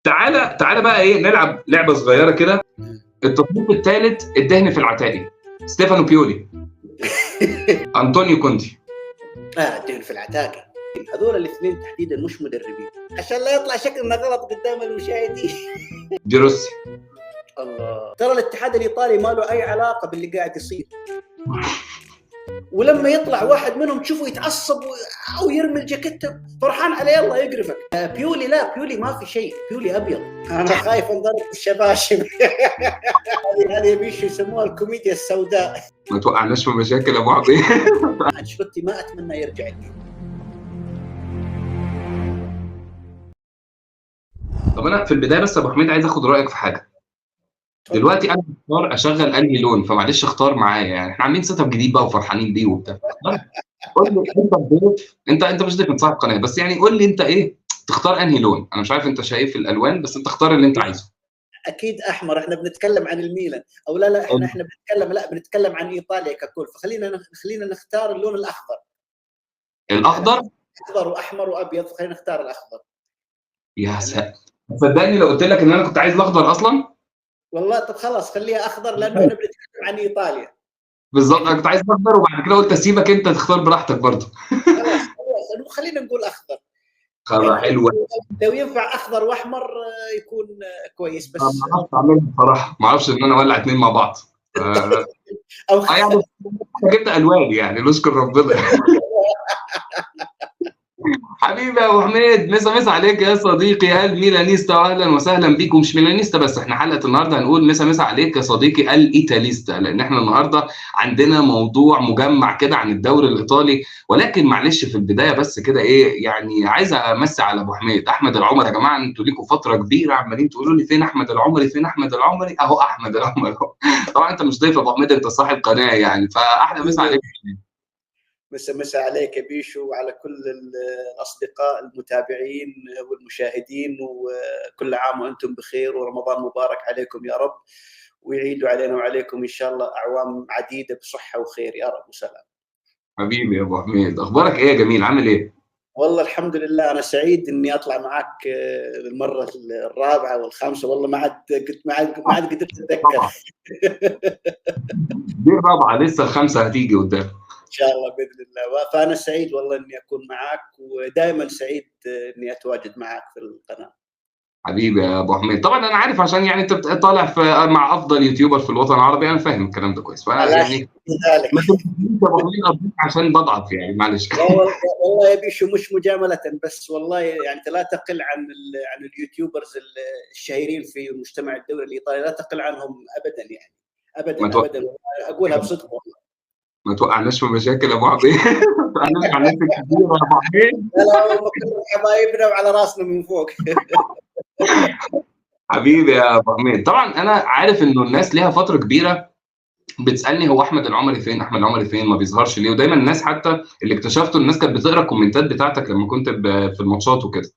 تعالى تعالى بقى ايه، نلعب لعبه صغيرة كده. التصنيف الثالث، الدهن في العتاقي، ستيفانو بيولي، انطونيو كونتي. الدهن في العتاقي، هذول الاثنين تحديدا مش مدربين، عشان لا يطلع شكلنا غلط قدام المشاهدين. دي روسي. الله، ترى الاتحاد الايطالي ما له اي علاقة باللي قاعد يصير. ولما يطلع واحد منهم تشوفه يتعصب او يرمي الجاكيته فرحان عليه، الله يقرفك. بيولي لا، بيولي ما في شيء، بيولي ابيض. انا خايف انضرب بالشباشب. هذه بيشو يسموها الكوميديا السوداء. ما توقعناش في مشاكل يا ابو عبيد. انشيلوتي ما اتمنى يرجع لي. طب انا في البداية بس يا ابو حميد عايز اخد رايك في حاجة. دلوقتي انا مختار اشغل انهي لون، فمعلش اختار معايا، يعني احنا عاملين setup جديد بقى وفرحانين بيه وبتاع. قول لي انت الضيف، انت مش ضيف، انت صاحب قناة، بس يعني قول لي انت ايه تختار انهي لون. انا مش عارف انت شايف الالوان، بس انت اختار اللي انت عايزه. اكيد احمر، احنا بنتكلم عن الميلان او لا؟ لا، احنا بنتكلم، لا، بنتكلم عن ايطاليا ككل، فخلينا نختار اللون الاخضر. الاخضر؟ اخضر واحمر وابيض، فخلينا نختار الاخضر. يا ساتر، صدقني لو قلت لك ان انا كنت عايز الاخضر اصلا. والله طب خلاص خليها اخضر، لانه احنا بنتكلم عن ايطاليا. بالظبط، انا كنت عايز اخضر وبعد كده قلت اسيبك انت تختار براحتك برضه. خلاص خلينا نقول اخضر. خلاص حلوة. لو ينفع اخضر واحمر يكون كويس، بس ما اعرفش اعملها بصراحة، ما اعرفش ان انا اولع اثنين مع بعض. او يعني جبت الوان، يعني نشكر ربنا. حبيبي يا ابو حميد، مسا مسا عليك يا صديقي الميلانيستا، واهلا وسهلا بيكم. مش ميلانيستا بس، احنا حلقة النهارده هنقول مسا مسا عليك يا صديقي الايطاليستا، لان احنا النهارده عندنا موضوع مجمع كده عن الدوري الايطالي. ولكن معلش في البداية بس كده ايه، يعني عايز امسي على ابو حميد احمد العمر. يا جماعة انتوا ليكوا فترة كبيرة عمالين تقولوا لي فين احمد العمري، فين احمد العمري، اهو احمد العمري. طبعا انت مش ضيف يا ابو حميد، انت صاحب قناة يعني، فاحلى مسا عليك. مسا مسا عليك يا بيشو وعلى كل الأصدقاء المتابعين والمشاهدين، وكل عام وأنتم بخير ورمضان مبارك عليكم يا رب، ويعيدوا علينا وعليكم إن شاء الله أعوام عديدة بصحة وخير يا رب وسلام. حبيبي يا أبو حميد، أخبارك إيه يا جميل، عامل إيه؟ والله الحمد لله، أنا سعيد إني أطلع معك المرة الرابعة والخامسة، والله ما عاد قدرت أتذكر. دي الرابعة، لسه الخامسة هتيجي قدام إن شاء الله بإذن الله. فأنا سعيد والله إني أكون معاك، ودائما سعيد إني أتواجد معاك في القناة. حبيبي يا أبو حميد، طبعا أنا عارف عشان يعني أنت طالع مع أفضل YouTuber في الوطن العربي، أنا فاهم الكلام ده كويس. فأنا يعني ما تقوليش يا أبو حميد عشان بضعف يعني، معلش. والله يا بيشو مش مجاملة، بس والله يعني أنت لا تقل عن ال YouTubers الشهيرين في مجتمع الدوري الإيطالي، لا تقل عنهم أبدا، يعني أبدا أبدا، أقولها بصدق والله. ما توقعناش في مشاكل يا ابو عبيد. انا على نفسك كبير يا ابو عبيد. لا لا، حبايبنا وعلى راسنا من فوق. حبيبي يا ابو حميد، طبعا انا عارف انه الناس ليها فترة كبيرة بتسالني هو احمد العمري فين، احمد العمري فين، ما بيظهرش ليه. ودايما الناس حتى اللي اكتشفته الناس كانت بتقرا الكومنتات بتاعتك لما كنت في الماتشات وكده.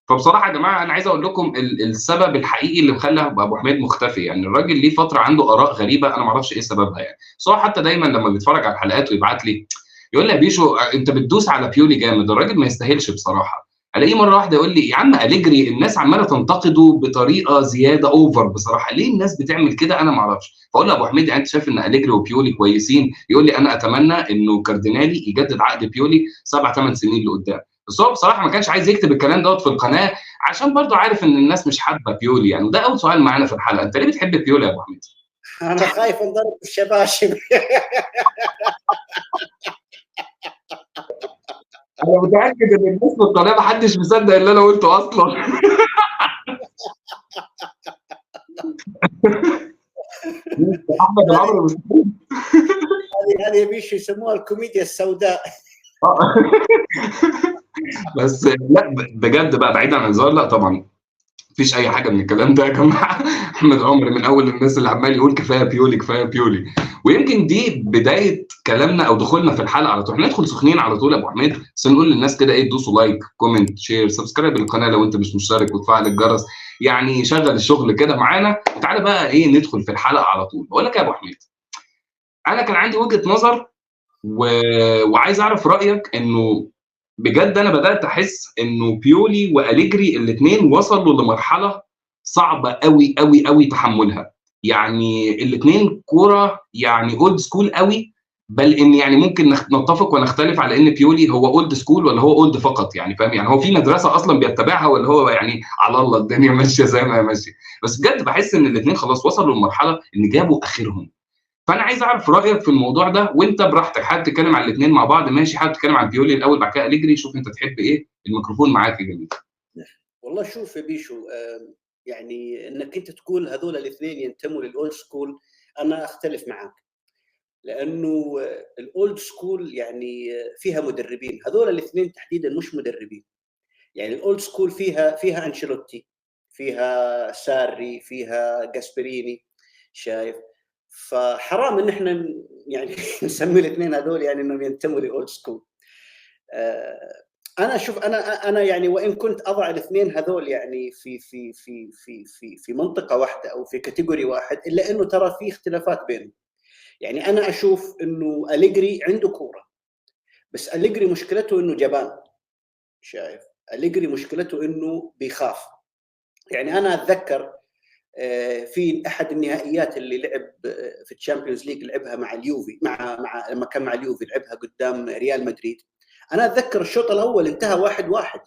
فبصراحة يا جماعة انا عايز اقول لكم السبب الحقيقي اللي مخلى ابو حميد مختفي. يعني الراجل ليه فترة عنده اراء غريبة، انا ما اعرفش ايه سببها يعني. بس هو حتى دايما لما بيتفرج على الحلقات ويبعت لي يقول لي يا بيشو انت بتدوس على بيولي جامد، الراجل ما يستاهلش بصراحة. الاقيه مرة واحدة يقول لي يا عم أليجري الناس عماله تنتقده بطريقة زيادة over بصراحة، ليه الناس بتعمل كده انا ما اعرفش. فاقول له ابو حميد يعني انت شايف ان أليجري وبيولي كويسين؟ يقول لي انا اتمنى انه كاردينالي يجدد عقد بيولي 7-8 سنين لقدام. بس هو بصراحة ما كانش عايز يكتب الكلام دوت في القناة عشان برضه عارف ان الناس مش حابة بيولي يعني. وده اول سؤال معانا في الحلقة، انت ليه بتحب بيولي يا ابو حميد؟ انا خايف انضرب بالشباشب. انا متاكد ان الناس في القناة ما حدش مصدق اللي انا قلته اصلا. احمد العمري هذه بيشو يسموها الكوميديا السوداء. بس لا بجد بقى، بعيدا عن الهزار، لا طبعا مفيش اي حاجة من الكلام ده يا جماعة. احمد عمر من اول الناس اللي عمال يقول كفاية بيولي كفاية بيولي، ويمكن دي بداية كلامنا او دخولنا في الحلقة على طول. احنا ندخل سخنين على طول يا ابو حميد، بس نقول للناس كده ايه، دوسوا like comment share subscribe للقناة لو انت مش مشترك، وتفعل الجرس، يعني شغل الشغل كده معانا. وتعالى بقى ايه ندخل في الحلقة على طول. بقول لك يا ابو حميد، انا كان عندي وجهه نظر وعايز اعرف رايك، انه بجد انا بدات احس انه بيولي واليجري الاثنين وصلوا لمرحلة صعبة قوي قوي قوي تحملها. يعني الاثنين كورة يعني old school قوي، بل ان يعني ممكن نتفق ونختلف على ان بيولي هو old school ولا هو old فقط، يعني فاهم، يعني هو في مدرسه اصلا بيتبعها ولا هو يعني على الله الدنيا ماشية زي ما هي ماشية. بس بجد بحس ان الاثنين خلاص وصلوا لمرحلة ان جابوا اخرهم. فانا عايز اعرف رايك في الموضوع ده، وانت براحتك، حابب تتكلم على الاثنين مع بعض ماشي، حابب تتكلم عن بيولي الاول بعد كده أليجري، شوف انت تحب ايه، الميكروفون معاك يا جميل. والله شوف يا بيشو، يعني انك انت تقول هذول الاثنين ينتموا لل old school، انا اختلف معاك، لانه ال old school يعني فيها مدربين، هذول الاثنين تحديدا مش مدربين. يعني ال old school فيها انشيلوتي، فيها ساري، فيها جاسبريني، شايف؟ فحرام ان احنا يعني نسمي الاثنين هذول يعني انهم ينتموا لل old school. انا شوف، انا يعني وان كنت اضع الاثنين هذول يعني في في في في في في منطقة واحدة او في category واحد، الا انه ترى في اختلافات بينهم. يعني انا اشوف انه أليجري عنده كورة، بس أليجري مشكلته انه جبان، شايف؟ أليجري مشكلته انه بيخاف. يعني انا اتذكر في احد النهائيات اللي لعب في ال Champions League، لعبها مع اليوفي، مع لما كان مع اليوفي لعبها قدام ريال مدريد. انا اتذكر الشوط الاول انتهى 1-1،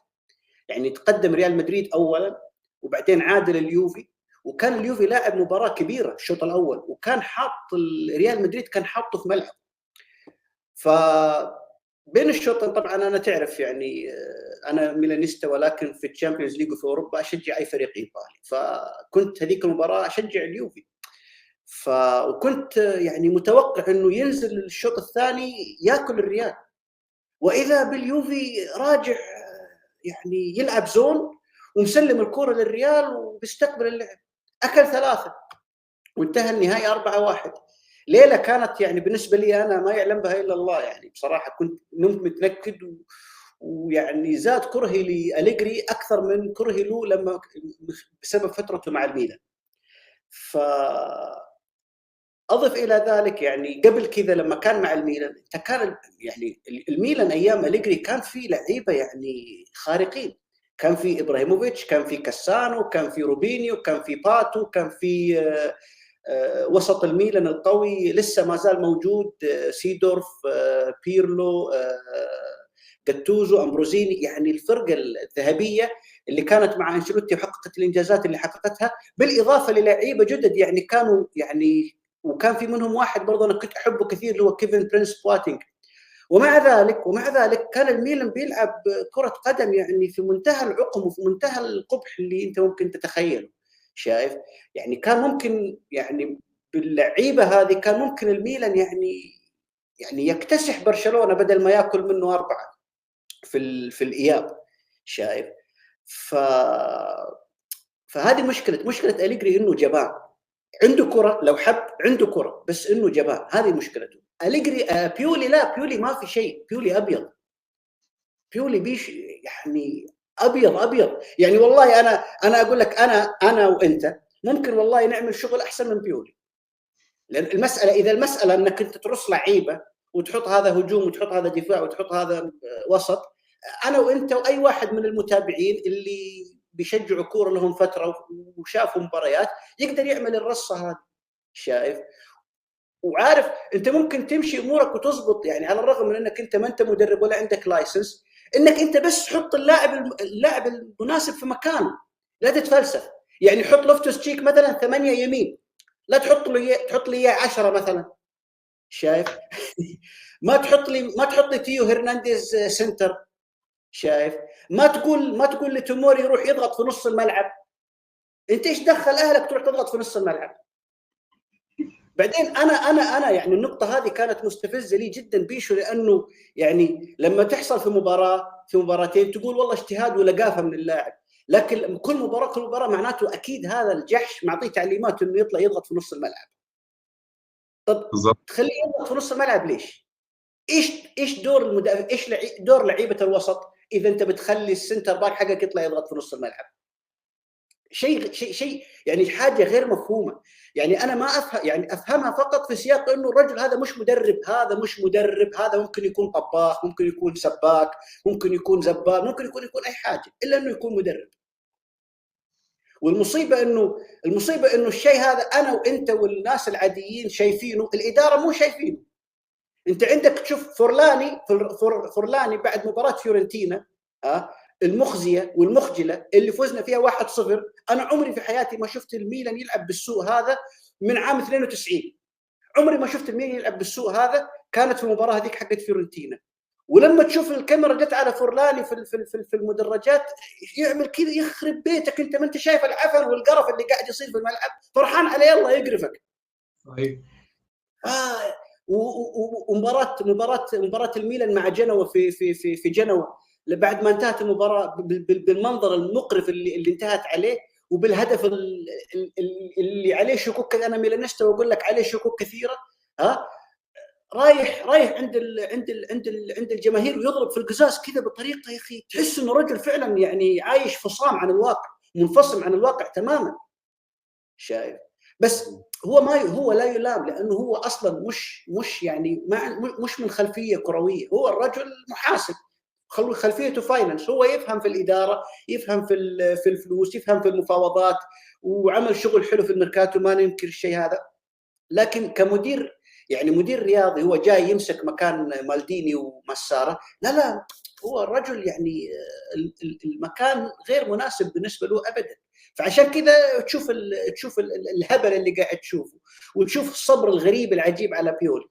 يعني تقدم ريال مدريد اولا وبعدين عادل اليوفي، وكان اليوفي لاعب مباراة كبيرة الشوط الاول، وكان حاط ريال مدريد كان حاطه في ملعب. فبين الشوطين طبعا انا تعرف يعني انا ميلانيستا، ولكن في ال Champions League وفي اوروبا اشجع اي فريق ايطالي، فكنت هذيك المباراة اشجع اليوفي. وكنت يعني متوقع انه ينزل الشوط الثاني ياكل الريال، واذا باليوفي راجع يعني يلعب zone ومسلم الكره للريال وبيستقبل اللعب، اكل 3 وانتهى النهائي 4-1. ليلة كانت يعني بالنسبة لي انا ما يعلم بها الا الله، يعني بصراحة كنت نمت متنكد ويعني زاد كرهي لأليجري اكثر من كرهي له لما بسبب فترته مع الميلان. ف اضف الى ذلك يعني قبل كذا لما كان مع الميلان، كان يعني الميلان ايام أليجري كان في لعيبة يعني خارقين، كان في ابراهيموفيتش، كان في كاسانو، كان في روبينيو، كان في باتو، كان في وسط الميلان القوي لسه ما زال موجود، سيدورف، بيرلو، جاتوزو، امبروزيني. يعني الفرقة الذهبية اللي كانت مع انشيلوتي وحققت الانجازات اللي حققتها، بالاضافة للعيبة جدد يعني كانوا يعني، وكان في منهم واحد برضه انا كنت احبه كثير اللي هو كيفن برنس بواتينج. ومع ذلك كان الميلان بيلعب كرة قدم يعني في منتهى العقم وفي منتهى القبح اللي انت ممكن تتخيله، شايف؟ يعني كان ممكن يعني باللعيبة هذه كان ممكن الميلان يعني يكتسح برشلونة بدل ما ياكل منه 4 في الإياب، شايف؟ فهذه مشكلة أليجري، انه جبان، عنده كرة لو حب عنده كرة، بس انه جبان، هذه مشكلته. أليجري بيولي لا، بيولي ما في شيء، بيولي ابيض، بيولي بيش يعني ابيض ابيض. يعني والله انا اقول لك، انا وانت ممكن والله نعمل شغل احسن من بيولي، لان المسالة اذا المسالة انك انت ترص لعيبة وتحط هذا هجوم وتحط هذا دفاع وتحط هذا وسط، انا وانت واي واحد من المتابعين اللي بيشجعوا كورة لهم فترة وشافوا مباريات يقدر يعمل الرصه هذه، شايف؟ وعارف انت ممكن تمشي امورك وتزبط، يعني على الرغم من انك انت ما انت مدرب ولا عندك license، انك انت بس حط اللاعب المناسب في مكانه، لا تتفلسف. يعني حط لوفتوس تشيك مثلا 8 يمين، لا تحط له تحط لي اياه 10 مثلا، شايف؟ ما تحط لي تيو هرنانديز center، شايف؟ ما تقول لتوموري يروح يضغط في نص الملعب. انت ايش دخل اهلك تروح تضغط في نص الملعب؟ بعدين انا يعني النقطة هذه كانت مستفزة لي جدا بيشو، لانه يعني لما تحصل في مباراة في مباراتين تقول والله اجتهاد ولقافه من اللاعب، لكن كل مباراة معناته اكيد هذا الجحش معطيه تعليمات انه يطلع يضغط في نص الملعب. طب تخليه يضغط في نص الملعب ليش؟ ايش دور المدافع؟ ايش دور لعيبة الوسط اذا انت بتخلي ال center back حقك يطلع يضغط في نص الملعب؟ شيء شيء شيء يعني حاجة غير مفهومه. يعني انا ما افهم، يعني افهمها فقط في سياق انه الرجل هذا مش مدرب، هذا مش مدرب، هذا ممكن يكون طباخ، ممكن يكون سباك، ممكن يكون زبال، ممكن يكون اي حاجة الا انه يكون مدرب. والمصيبة انه الشيء هذا انا وانت والناس العاديين شايفينه، الادارة مو شايفينه. انت عندك تشوف فورلاني بعد مباراة فيورنتينا المخزيه والمخجله اللي فزنا فيها 1-0، انا عمري في حياتي ما شفت الميلان يلعب بالسوء هذا من عام 92، عمري ما شفت الميلان يلعب بالسوء هذا، كانت في المباراة هذيك حقت فيورنتينا. ولما تشوف الكاميرا جت على فورلاني في المدرجات يعمل كذا، يخرب بيتك، انت ما انت شايف العفن والقرف اللي قاعد يصير في الملعب، فرحان على يلا يقرفك. صحيح. ومباراة مباراة مباراة الميلان مع جنوة في في في في جنوة، بعد ما انتهت المباراة بالمنظر المقرف اللي انتهت عليه، وبالهدف اللي عليه شكوك، انا ميلانيستا واقول لك عليه شكوك كثيرة. ها رايح عند ال عند ال عند ال عند الجماهير ويضرب في القزاز كذا بطريقة يا اخي تحس انه رجل فعلا يعني عايش فصام عن الواقع، منفصم عن الواقع تماما. شايف؟ بس هو ما هو لا يلام، لانه هو اصلا مش يعني مش من خلفية كروية، هو الرجل محاسب، خلفيته finance، هو يفهم في الادارة، يفهم في الفلوس، يفهم في المفاوضات، وعمل شغل حلو في الميركاتو، ما ننكر الشيء هذا. لكن كمدير، يعني مدير رياضي، هو جاي يمسك مكان مالديني ومسارة، لا هو الرجل يعني المكان غير مناسب بالنسبة له ابدا. فعشان كذا تشوف الهبل اللي قاعد تشوفه، وتشوف الصبر الغريب العجيب على بيولي.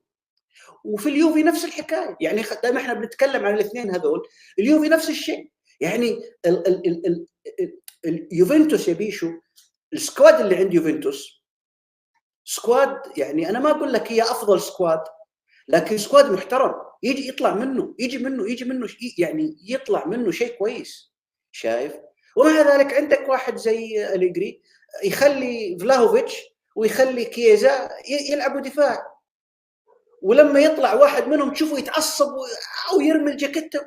وفي اليوفي نفس الحكاية، يعني دائما احنا بنتكلم عن الاثنين هذول، اليوفي نفس الشيء. يعني اليوفنتوس يا بيشو، ال squad اللي عند يوفنتوس squad، يعني انا ما اقول لك هي افضل squad، لكن squad محترم، يجي يطلع منه يجي منه يجي منه يعني يطلع منه شيء كويس. شايف؟ ومع ذلك عندك واحد زي أليجري يخلي فلاهوفيتش ويخلي كيزا يلعبوا دفاع، ولما يطلع واحد منهم تشوفه يتعصب او يرمي الجاكيته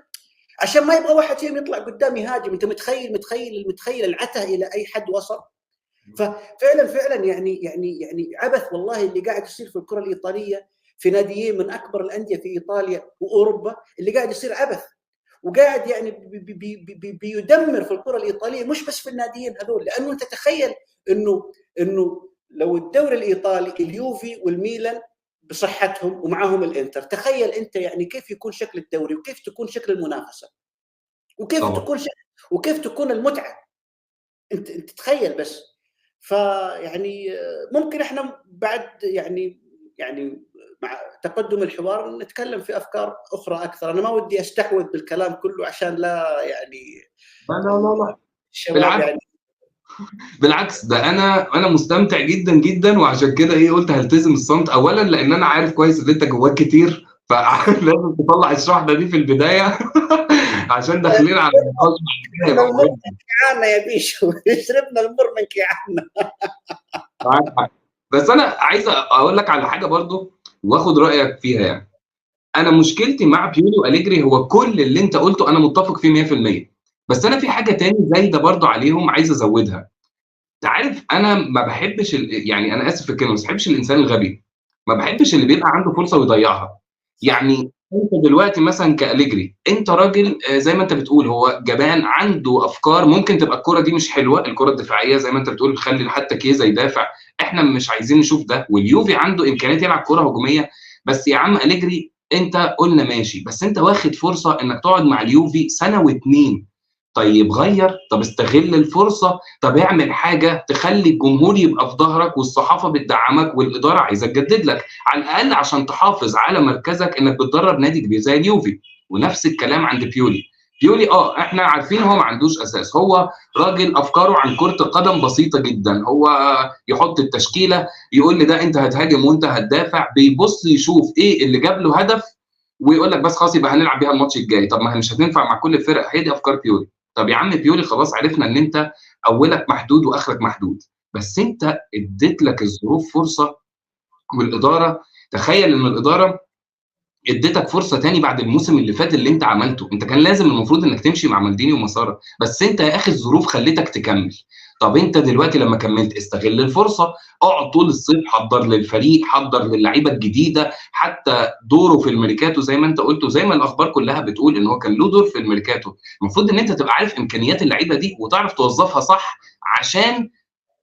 عشان ما يبغى واحد فيهم يطلع قدام يهاجم. انت متخيل متخيل متخيل العته الى اي حد وصل؟ ففعلا فعلا يعني يعني يعني عبث والله اللي قاعد يصير في الكره الايطالية، في ناديين من اكبر الاندية في ايطاليا واوروبا، اللي قاعد يصير عبث، وقاعد يعني بي بي بي بيدمر في الكره الايطالية، مش بس في الناديين هذول. لانه انت تخيل انه لو الدوري الايطالي اليوفي والميلان بصحتهم ومعهم الانتر، تخيل انت يعني كيف يكون شكل الدوري، وكيف تكون شكل المنافسة، وكيف تكون شكل، وكيف تكون المتعة. انت تتخيل بس. فيعني ممكن احنا بعد يعني مع تقدم الحوار نتكلم في افكار اخرى اكثر. انا ما ودي استحوذ بالكلام كله عشان لا يعني لا لا لا بالعكس يعني. بالعكس، ده انا مستمتع جدا جدا، وعشان كده ايه قلت هلتزم الصمت. اولا لان انا عارف كويس ان انت جواك كتير، فلازم تطلع الشحنة دي في البداية عشان داخلين على النقاش بعد كده. كيعانا يا بيشو، شربنا المر من كيعانا. بس انا عايز اقول لك على حاجة برضو واخد رايك فيها. يعني انا مشكلتي مع بيولي واليجري هو كل اللي انت قلته انا متفق فيه 100%، بس انا في حاجة تاني زايدة برضو عليهم عايز ازودها. انت عارف انا ما بحبش يعني انا اسف في الكلمة، بس ما بحبش الانسان الغبي، ما بحبش اللي بيبقى عنده فرصة ويضيعها. يعني انت دلوقتي مثلا كأليجري، انت راجل زي ما انت بتقول هو جبان، عنده افكار، ممكن تبقى الكره دي مش حلوة، الكره الدفاعية زي ما انت بتقول بتخلي حتى كيزا يدافع، احنا مش عايزين نشوف ده. واليوفي عنده امكانية يلعب كره هجومية، بس يا عم أليجري انت قلنا ماشي، بس انت واخد فرصة انك تقعد مع اليوفي سنة واتنين. طيب غير، طب استغل الفرصة، طب اعمل حاجة تخلي الجمهور يبقى في ظهرك، والصحافة بتدعمك، والادارة عايزه تجدد لك، على الاقل عشان تحافظ على مركزك انك بتدرب نادي كبير زي اليوفي. ونفس الكلام عند بيولي. بيولي احنا عارفين هو ما عندوش اساس، هو راجل افكاره عن كره القدم بسيطة جدا، هو يحط التشكيلة يقول لي ده انت هتهاجم وانت هتدافع، بيبص يشوف ايه اللي جاب له هدف ويقول لك بس خلاص يبقى هنلعب بيها الماتش الجاي. طب ما هي مش هتنفع مع كل الفرق، هي دي افكار بيولي. طب يا عم بيولي خلاص عرفنا ان انت اولك محدود واخرك محدود، بس انت اديت لك الظروف فرصة، والادارة تخيل ان الادارة اديتك فرصة تاني بعد الموسم اللي فات اللي انت عملته. انت كان لازم المفروض انك تمشي مع مالديني ومسارة، بس انت يا اخي الظروف خلتك تكمل. طب انت دلوقتي لما كملت استغل الفرصة، اقعد طول الصيف حضر للفريق، حضر للعيبة الجديدة، حتى دوره في الميركاتو زي ما انت قلت وزي ما الاخبار كلها بتقول ان هو كان له دور في الميركاتو. المفروض ان انت تبقى عارف امكانيات اللعيبة دي وتعرف توظفها صح عشان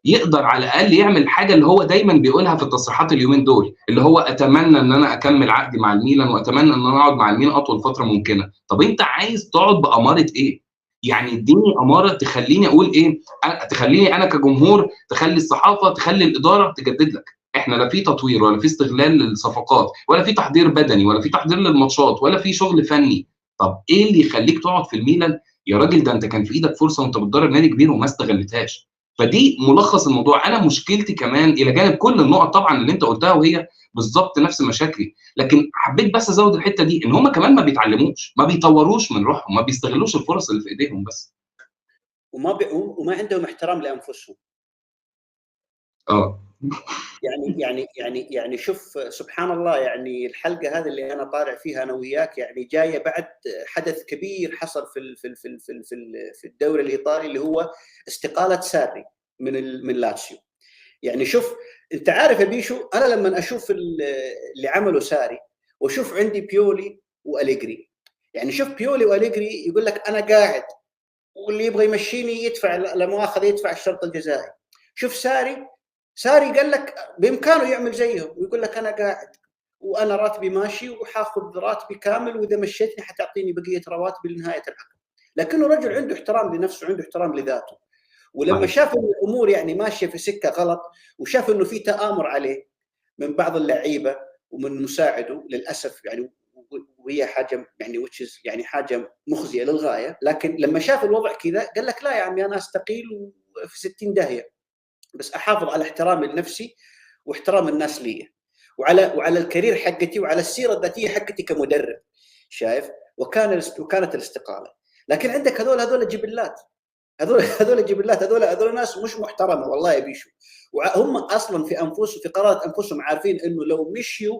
يقدر على الاقل يعمل الحاجة اللي هو دايما بيقولها في التصريحات اليومين دول، اللي هو اتمنى ان انا اكمل عقدي مع الميلان واتمنى ان انا اقعد مع الميلان اطول فترة ممكنة. طب انت عايز تقعد بامارة ايه؟ يعني اديني اماره تخليني اقول ايه، تخليني انا كجمهور، تخلي الصحافة، تخلي الادارة تجدد لك. احنا لا في تطوير ولا في استغلال للصفقات ولا في تحضير بدني ولا في تحضير للماتشات ولا في شغل فني. طب ايه اللي يخليك تقعد في الميلان يا راجل؟ ده انت كان في ايدك فرصة وانت بتدرب نادي كبير وما استغلتهاش. فدي ملخص الموضوع. انا مشكلتي كمان الى جانب كل النقط طبعا اللي انت قلتها وهي بالظبط نفس مشاكلي، لكن حبيت بس ازود الحتة دي ان هم كمان ما بيتعلموش، ما بيطوروش من روحهم، ما بيستغلوش الفرص اللي في ايديهم بس، وما عندهم احترام لانفسهم. يعني يعني يعني يعني شوف سبحان الله، يعني الحلقة هذه اللي انا طالع فيها انا وياك يعني جاية بعد حدث كبير حصل في في في في في الدوري الايطالي اللي هو استقالة ساري من لاتسيو. يعني شوف انت عارف يا بيشو، انا لما اشوف اللي عمله ساري واشوف عندي بيولي واليجري، يعني شوف بيولي واليجري يقول لك انا قاعد واللي يبغى يمشيني يدفع، لا مؤاخذة يدفع الشرط الجزائي. شوف ساري قال لك بامكانه يعمل زيهم ويقول لك انا قاعد وانا راتبي ماشي وحاخذ راتبي كامل، واذا مشيتني حتعطيني بقية رواتبي لنهاية العقد. لكنه رجل عنده احترام لنفسه، عنده احترام لذاته، ولما شاف ان الامور يعني ماشية في سكة غلط وشاف انه في تآمر عليه من بعض اللعيبة ومن مساعدة للاسف، يعني وهي حاجة يعني which is يعني حاجة مخزيه للغاية، لكن لما شاف الوضع كذا قال لك لا يا عمي انا استقيل في 60 داهية، بس احافظ على احترامي لنفسي واحترام الناس لي وعلى ال career حقتي وعلى السيرة الذاتية حقتي كمدرب. شايف؟ وكانت الاستقالة. لكن عندك هذول جبلات، هذول جبلات، هذول ناس مش محترمه والله يا بيشو. وهم اصلا في انفسهم، في قرارات انفسهم، عارفين انه لو مشيوا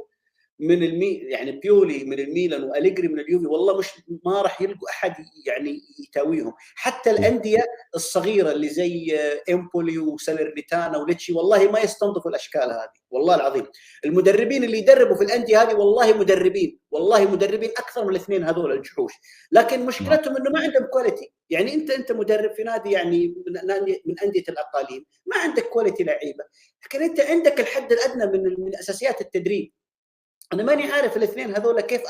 من يعني بيولي من الميلان واليجري من اليوفي والله مش ما راح يلقوا احد يعني يتاويهم. حتى الاندية الصغيرة اللي زي امبولي وسالرنيتانا وليتشي والله ما يستنظفوا الاشكال هذه، والله العظيم. المدربين اللي يدربوا في الاندية هذه والله مدربين، والله مدربين اكثر من الاثنين هذول الجحوش، لكن مشكلتهم انه ما عندهم quality. يعني انت مدرب في نادي يعني من اندية الاقاليم ما عندك quality لعيبة، لكن انت عندك الحد الادنى من اساسيات التدريب. انا ماني عارف الاثنين هذول كيف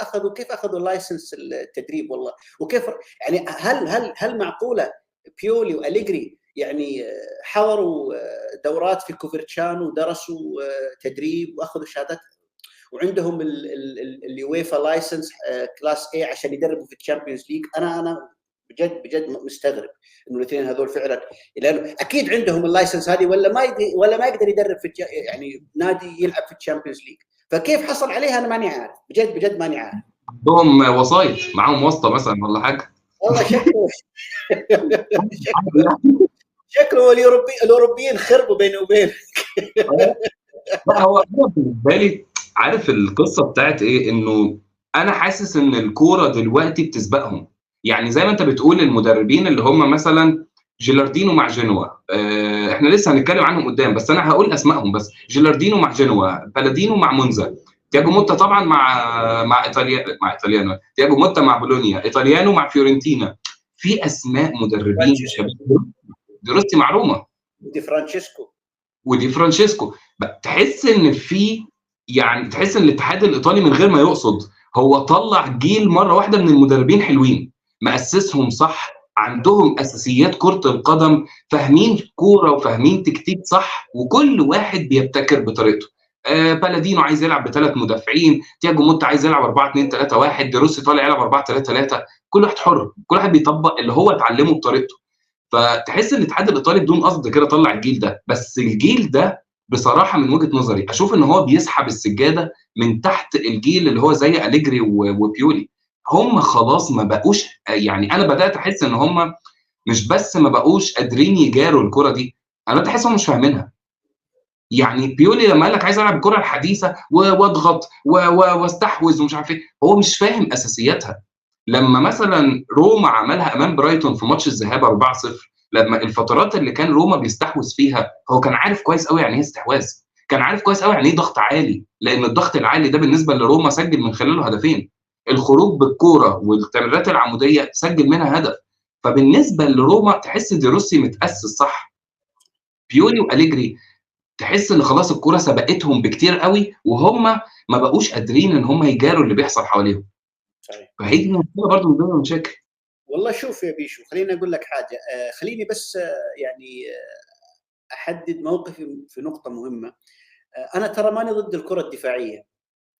اخذوا license التدريب والله، وكيف يعني هل معقولة بيولي واليجري يعني حضروا دورات في كوفرتشانو ودرسوا تدريب واخذوا شهادات وعندهم اليويفا license class A عشان يدربوا في ال Champions League؟ انا بجد مستغرب انه الاثنين هذول فعلا، لانه اكيد عندهم ال license هذه ولا ما يقدر يدرب في يعني نادي يلعب في ال Champions League، فكيف حصل عليها انا ماني عارف، بجد ماني عارف. عندهم وسايط، معاهم واسطه مثلا ولا حاجة؟ والله شكله الاوروبيين خربوا بيني وبينك. لا هو انا بالنسبة لي عارف القصة بتاعت ايه، انه انا حاسس ان الكورة دلوقتي بتسبقهم. يعني زي ما انت بتقول المدربين اللي هم مثلا جيلاردينو مع جنوا، احنا لسه هنتكلم عنهم قدام بس انا هقول اسمائهم بس. جيلاردينو مع جنوا، بلادينو مع مونزا، تياجو موتا طبعا مع ايطاليا، مع ايطاليانو، تياجو موتا مع بولونيا، ايطاليانو مع فيورنتينا. في اسماء مدربين شباب، دروستي مع روما، ودي فرانشيسكو. تحس ان في يعني تحس ان الاتحاد الايطالي من غير ما يقصد هو طلع جيل مرة واحدة من المدربين حلوين، مؤسسهم صح، عندهم اساسيات كره القدم، فاهمين كورة وفاهمين تكتيك صح، وكل واحد بيبتكر بطريقته. بالادينو عايز يلعب بثلاث مدافعين، تياجو موتا عايز يلعب 4-2-3-1، دروسي طالع يلعب 4-3-3. كل واحد حر، كل واحد بيطبق اللي هو اتعلمه بطريقته. فتحس ان الاتحاد الايطالي بدون قصد كده طلع الجيل ده. بس الجيل ده بصراحة من وجهه نظري اشوف ان هو بيسحب السجادة من تحت الجيل اللي هو زي أليجري وبيولي. هم خلاص ما بقوش، يعني انا بدات احس ان هم مش بس ما بقوش قادرين يجاروا الكره دي، انا بدات احس هم مش فاهمينها. يعني بيولي لما قال لك عايز العب الكره الحديثة واضغط واستحوذ ومش عارف ايه، هو مش فاهم اساسياتها. لما مثلا روما عملها امام برايتون في ماتش الذهاب 4-0، لما الفترات اللي كان روما بيستحوذ فيها هو كان عارف كويس قوي يعني ايه استحواذ، كان عارف كويس قوي يعني ايه ضغط عالي، لان الضغط العالي ده بالنسبة لروما سجل من خلاله هدفين، الخروج بالكورة والتمريرات العموديه سجل منها هدف. فبالنسبه لروما تحس دي روسي متاسس صح. بيولي واليجري تحس ان خلاص الكورة سبقتهم بكتير قوي، وهم ما بقوش قادرين ان هم يجاروا اللي بيحصل حواليهم. صحيح. فهي دي مشكلة برضه من ضمن المشاكل. والله شوف يا بيشو، خليني اقول لك حاجة، خليني بس يعني احدد موقفي في نقطة مهمة. انا ترى ماني ضد الكره الدفاعية،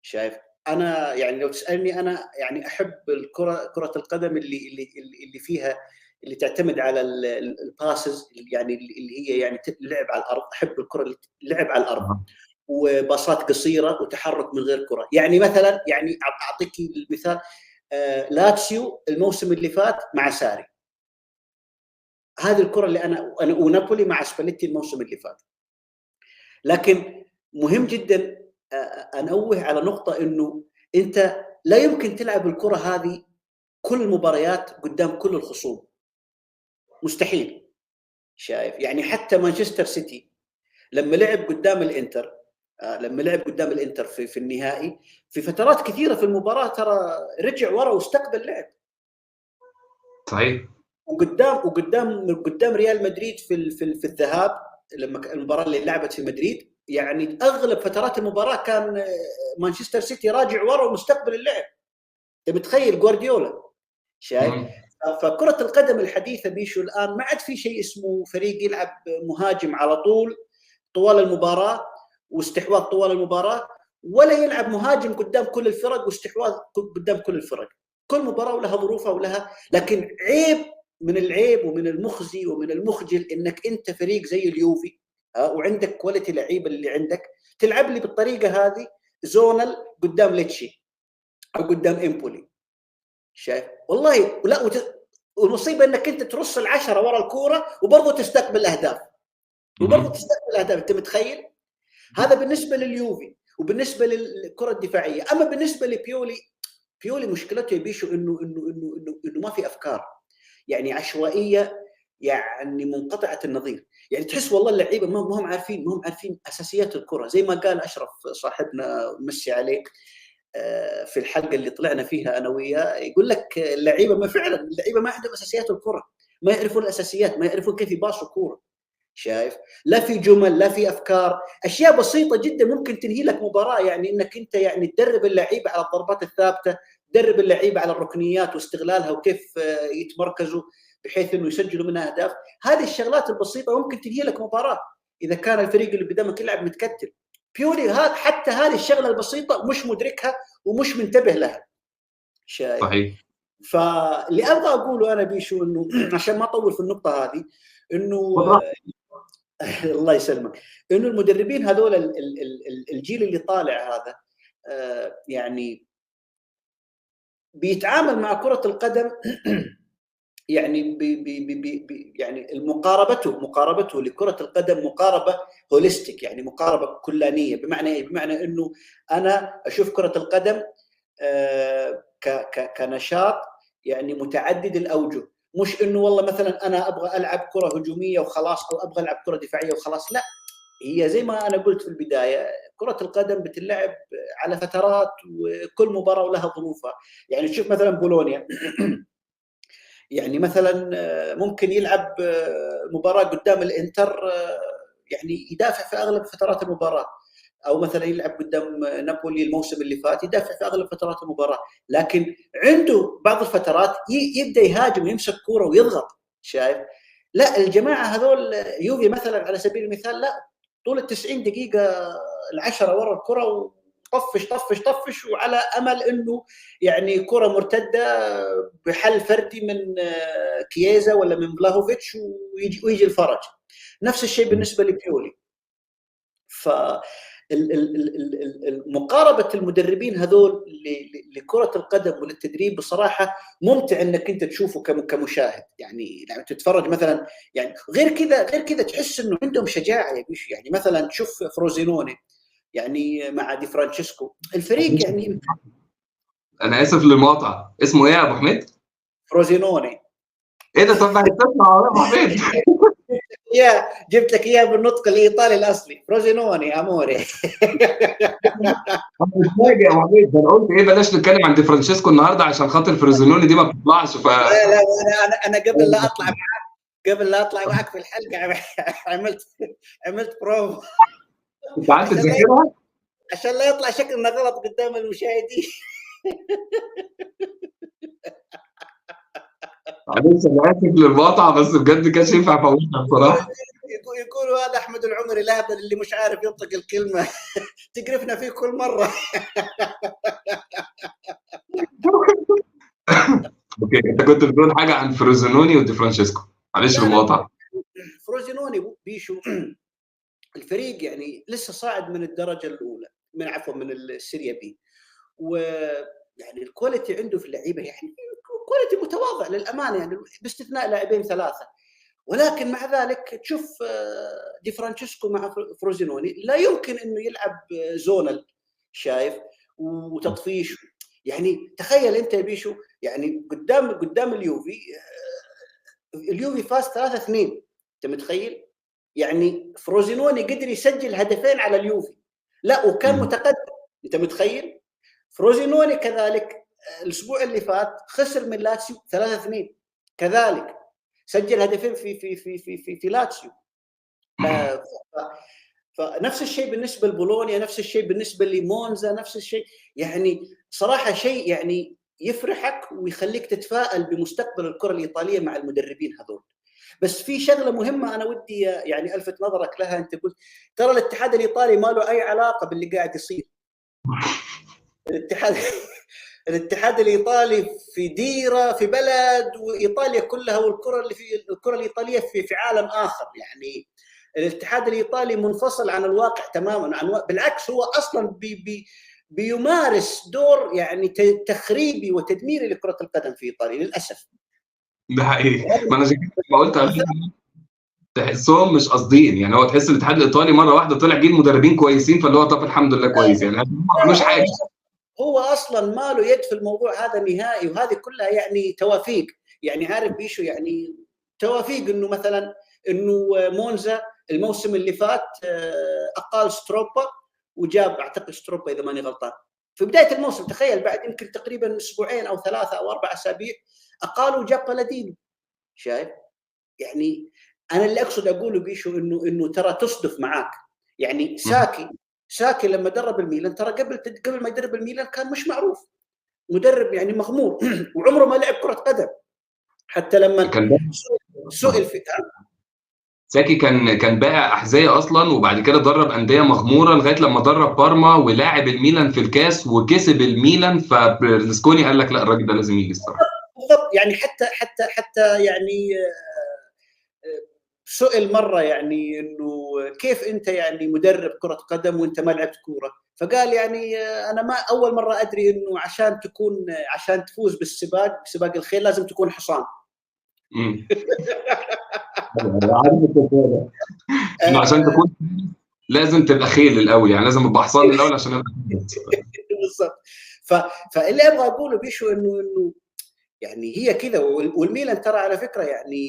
شايف؟ انا يعني لو تسالني انا يعني احب الكره، كره القدم اللي فيها، اللي تعتمد على ال passes، يعني اللي هي يعني لعب على الارض. احب الكره اللي لعب على الارض وباصات قصيرة وتحرك من غير كره. يعني مثلا، يعني اعطيك المثال، لاتسيو الموسم اللي فات مع ساري، هذه الكره اللي انا ونابولي مع سباليتي الموسم اللي فات. لكن مهم جدا انوه على نقطة، انه انت لا يمكن تلعب الكره هذه كل المباريات قدام كل الخصوم، مستحيل. شايف؟ يعني حتى مانشستر سيتي لما لعب قدام الانتر، لما لعب قدام الانتر في النهائي، في فترات كثيرة في المباراة ترى رجع ورا واستقبل لعب. صحيح. وقدام ريال مدريد في الذهاب، لما المباراة اللي لعبت في مدريد، يعني اغلب فترات المباراة كان مانشستر سيتي راجع ورا ومستقبل اللعب. انت متخيل جوارديولا؟ شايف؟ فكرة القدم الحديثة بيشو الآن ما عاد في شيء اسمه فريق يلعب مهاجم على طول طوال المباراة واستحواذ طوال المباراة، ولا يلعب مهاجم قدام كل الفرق واستحواذ قدام كل الفرق. كل مباراة ولها ظروفها ولها، لكن عيب من العيب ومن المخزي ومن المخجل انك انت فريق زي اليوفي وعندك quality لعيبة اللي عندك، تلعب لي بالطريقة هذه zonal قدام ليتشي او قدام امبولي. شايف؟ والله لا، والمصيبة انك انت ترص العشرة ورا الكورة وبرضه تستقبل اهداف، وبرضه تستقبل اهداف. انت متخيل؟ هذا بالنسبة لليوفي وبالنسبة للكرة الدفاعية. اما بالنسبة لبيولي، بيولي مشكلته يا بيشو انه انه انه انه, إنه ما في افكار، يعني عشوائية، يعني منقطعة النظير. يعني تحس والله اللعيبة ما هم عارفين، ما هم عارفين اساسيات الكره، زي ما قال اشرف صاحبنا مسي عليه في الحلقة اللي طلعنا فيها انا وياه، يقول لك اللعيبة ما فعلا اللعيبة ما عندهم اساسيات الكره، ما يعرفون الاساسيات، ما يعرفون كيف يباصوا كورة. شايف؟ لا في جمل، لا في افكار، اشياء بسيطة جدا ممكن تنهي لك مباراة. يعني انك انت يعني تدرب اللعيبة على الضربات الثابتة، تدرب اللعيبة على الركنيات واستغلالها وكيف يتمركزوا بحيث انه يسجلوا منها اهداف. هذه الشغلات البسيطة ممكن تنهي لك مباراة اذا كان الفريق اللي قدامك يلعب متكتل. بيولي هذا حتى هذه الشغلة البسيطة مش مدركها ومش منتبه لها. شايف؟ صحيح. فاللي ابغى اقوله انا بيشو انه عشان ما اطول في النقطة هذه، انه الله يسلمك، انه المدربين هذول الجيل اللي طالع هذا يعني بيتعامل مع كره القدم يعني بي بي بي بي يعني مقاربته لكرة القدم مقاربة holistic، يعني مقاربة كلانية. بمعنى ايه؟ بمعنى انه انا اشوف كرة القدم كنشاط يعني متعدد الاوجه، مش انه والله مثلا انا ابغى العب كرة هجومية وخلاص، او ابغى العب كرة دفاعية وخلاص. لا، هي زي ما انا قلت في البداية، كرة القدم بتلعب على فترات وكل مباراة ولها ظروفها. يعني تشوف مثلا بولونيا يعني مثلا ممكن يلعب مباراة قدام الانتر يعني يدافع في اغلب فترات المباراة، او مثلا يلعب قدام نابولي الموسم اللي فات يدافع في اغلب فترات المباراة، لكن عنده بعض الفترات يبدا يهاجم ويمسك كورة ويضغط. شايف؟ لا الجماعة هذول يوفي مثلا على سبيل المثال، لا طول 90 دقيقة العشرة ورا الكره وطفش طفش طفش، وعلى امل انه يعني كره مرتدة بحل فردي من كييزا ولا من بلاهوفيتش ويجي الفرج. نفس الشيء بالنسبة لبيولي. ف مقاربة المدربين هذول لكرة القدم وللتدريب بصراحة ممتع انك انت تشوفه كمشاهد. يعني لما تتفرج مثلا، يعني غير كذا تحس انه عندهم شجاعة يا بيشو. يعني مثلا تشوف فروزينوني يعني مع دي فرانشيسكو الفريق، يعني انا اسف للمقاطعة، اسمه ايه يا ابو حميد؟ فروزينوني. ايه ده؟ طب ما هتطلع يا حبيبي. يا جبت لك اياه بالنطق الايطالي الاصلي، فروزينوني amore. انا متفاجئ يا حبيبي، ده انا قلت ايه بلاش نتكلم عن دي فرانشيسكو النهارده عشان خاطر فروزينوني دي ما بتطلعش. لا لا، انا قبل لا اطلع معك، قبل لا اطلع معك في الحلقة عملت بروف. انت قعدت تذاكرها عشان لا يطلع شكلنا غلط قدام المشاهدين. معلش انا اسف للمقاطعه، بس بجد كانش ينفع افوتها بصراحة. يقولوا هذا احمد العمري الهبل اللي مش عارف ينطق الكلمة، تقرفنا فيه كل مرة. okay، انت كنت بتقول حاجة عن فروزينوني ودي فرانشيسكو، معلش المقاطعة. فروزينوني بيشو الفريق يعني لسه صاعد من الدرجة الاولى، من عفوا من ال Serie B، ويعني ال quality عنده في اللعيبة يعني quality متواضع للامانة، يعني باستثناء لاعبين ثلاثة، ولكن مع ذلك تشوف دي فرانشيسكو مع فروزينوني لا يمكن انه يلعب zonal، شايف، وتطفيش. يعني تخيل انت يا بيشو، يعني قدام اليوفي، اليوفي فاز 3-2، انت متخيل؟ يعني فروزينوني قدر يسجل هدفين على اليوفي، لا وكان متقدم، انت متخيل؟ فروزينوني كذلك الاسبوع اللي فات خسر من لاتسيو 3-2، كذلك سجل هدفين في في في في في, في لاتسيو. فنفس الشيء بالنسبة لبولونيا، نفس الشيء بالنسبة لمونزا، نفس الشيء. يعني صراحة شيء يعني يفرحك ويخليك تتفائل بمستقبل الكره الايطالية مع المدربين هذول. بس في شغله مهمة انا ودي يعني الفت نظرك لها، انت قلت ترى الاتحاد الايطالي ما له اي علاقة باللي قاعد يصير. الاتحاد الايطالي في ديرة، في بلد، وايطاليا كلها والكره اللي في الكره الايطالية في عالم اخر. يعني الاتحاد الايطالي منفصل عن الواقع تماما، عن بالعكس هو اصلا بي بي بيمارس دور يعني تخريبي وتدميري لكرة القدم في ايطاليا للاسف. ده حقيقي، ما انا ما قلت تحسهم مش قاصدين، يعني هو تحس الاتحاد الايطالي مرة واحدة طلع جيل مدربين كويسين، فاللي هو طب الحمد لله كويس، يعني ما عملوش حاجة. هو اصلا ما له يد في الموضوع هذا نهائي، وهذه كلها يعني توافيق. يعني عارف بيشو، يعني توافيق انه مثلا انه مونزا الموسم اللي فات اقال ستروبا وجاب اعتقد ستروبا اذا ماني غلطان في بداية الموسم، تخيل بعد يمكن تقريبا اسبوعين او 3 أو 4 اسابيع اقالوا وجاب بالادينو. شايف؟ يعني انا اللي اقصد اقوله بيشو انه ترى تصدف معاك. يعني ساكي لما درب الميلان، ترى قبل ما يدرب الميلان كان مش معروف، مدرب يعني مغمور وعمره ما لعب كرة قدم. حتى لما سئل في ساكي كان بائع أحذية أصلا، وبعد كده درب أندية مغمورة لغاية لما درب بارما ولاعب الميلان في الكاس وكسب الميلان، فبرلسكوني قال لك لا الراجل ده لازم يجي الصراحة. بالضبط، يعني حتى يعني سئل مرة يعني إنه كيف أنت يعني مدرب كرة قدم وأنت ما لعبت كورة، فقال يعني أنا ما أول مرة أدري إنه عشان تفوز بالسباق سباق الخيل لازم تكون حصان. عشان تكون لازم تبقى خيل الأول، يعني لازم أبقى حصان الأول عشان أبقى بالضبط. فاللي أبغى أقوله بيشو إنه يعني هي كذا. والميلان ترى على فكرة يعني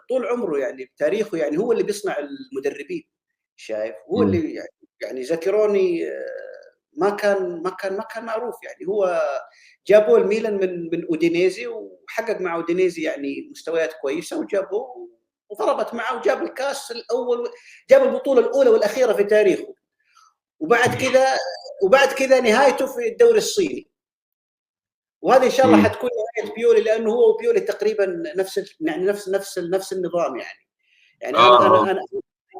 طول عمره يعني بتاريخه يعني هو اللي بيصنع المدربين، شايف؟ هو اللي يعني زاكيروني ما كان معروف، يعني هو جابوه الميلان من اودينيزي وحقق مع اودينيزي يعني مستويات كويسة، وجابوه وضربت معه وجاب الكاس الاول، جاب البطولة الاولى والاخيرة في تاريخه. وبعد كذا نهايته في الدوري الصيني، وهذه ان شاء الله حتكون نهاية بيولي، لانه هو وبيولي تقريبا نفس يعني نفس نفس نفس النظام. يعني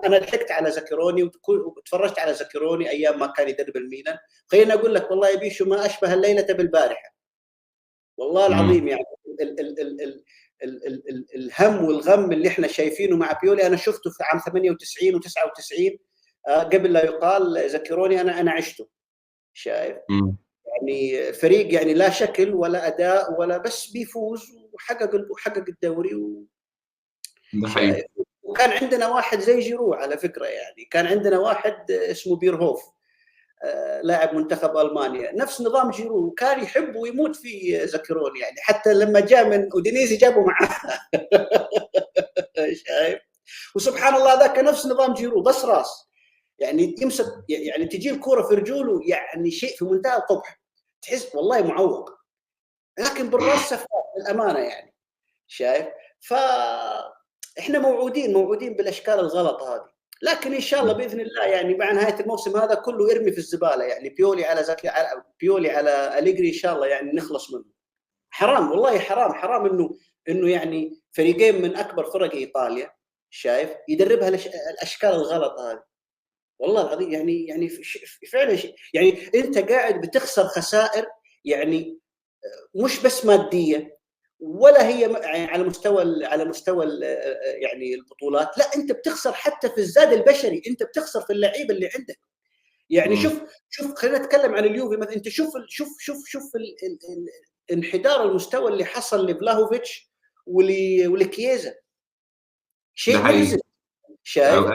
انا لحقت على زاكيروني وتفرجت على زاكيروني ايام ما كان يدرب الميلان. خليني اقول لك والله يا بيشو ما اشبه الليلة بالبارحه، والله العظيم. يعني ال ال ال ال ال ال ال الهم والغم اللي احنا شايفينه مع بيولي انا شفته في عام 98 و99 قبل لا يقال زاكيروني، انا عشته، شايف؟ يعني فريق يعني لا شكل ولا اداء ولا، بس بيفوز وحقق الدوري ده حقيقي. وكان عندنا واحد زي جيرو على فكرة، يعني كان عندنا واحد اسمه بيرهوف، لاعب منتخب المانيا، نفس نظام جيرو، وكان يحب ويموت في زاكيروني، يعني حتى لما جاء من اودينيزي جابه معاه. شايف؟ وسبحان الله ذاك نفس نظام جيرو، بس راس، يعني يمسك، يعني تجي الكورة في رجوله، يعني شيء في منتهى القبح، تحس والله معوق، لكن بالراس سفاح للامانة يعني. شايف؟ فاحنا موعودين بالاشكال الغلط هذه، لكن ان شاء الله باذن الله يعني مع نهاية الموسم هذا كله ارمي في الزبالة، يعني بيولي على زكي، على بيولي على أليجري، ان شاء الله يعني نخلص منه. حرام والله، حرام انه يعني فريقين من اكبر فرق ايطاليا، شايف، يدربها الاشكال الغلط هذه. والله العظيم يعني فعلا يعني انت قاعد بتخسر خسائر، يعني مش بس مادية ولا هي يعني على مستوى يعني البطولات، لا انت بتخسر حتى في الزاد البشري، انت بتخسر في اللعيبة اللي عندك. يعني شوف خلينا نتكلم عن اليوفي مثلا، انت شوف شوف شوف شوف انحدار المستوى اللي حصل لفلاهوفيتش ولكييزا، شيء محزن. شايف؟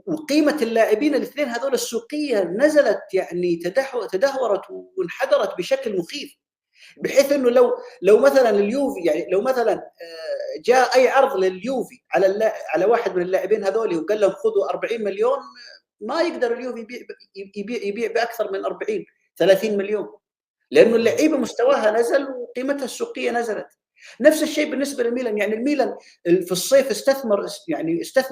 وقيمه اللاعبين الاثنين هذول السوقية نزلت، يعني تدهورت وانحدرت بشكل مخيف، بحيث انه لو مثلا اليوفي، يعني لو مثلا جاء اي عرض لليوفي على واحد من اللاعبين هذول وقال لهم خذوا 40 مليون، ما يقدر اليوفي يبيع باكثر من 40 30 مليون، لانه اللعيبة مستواها نزل وقيمتها السوقية نزلت. نفس الشيء بالنسبة للميلان، يعني الميلان في الصيف استثمر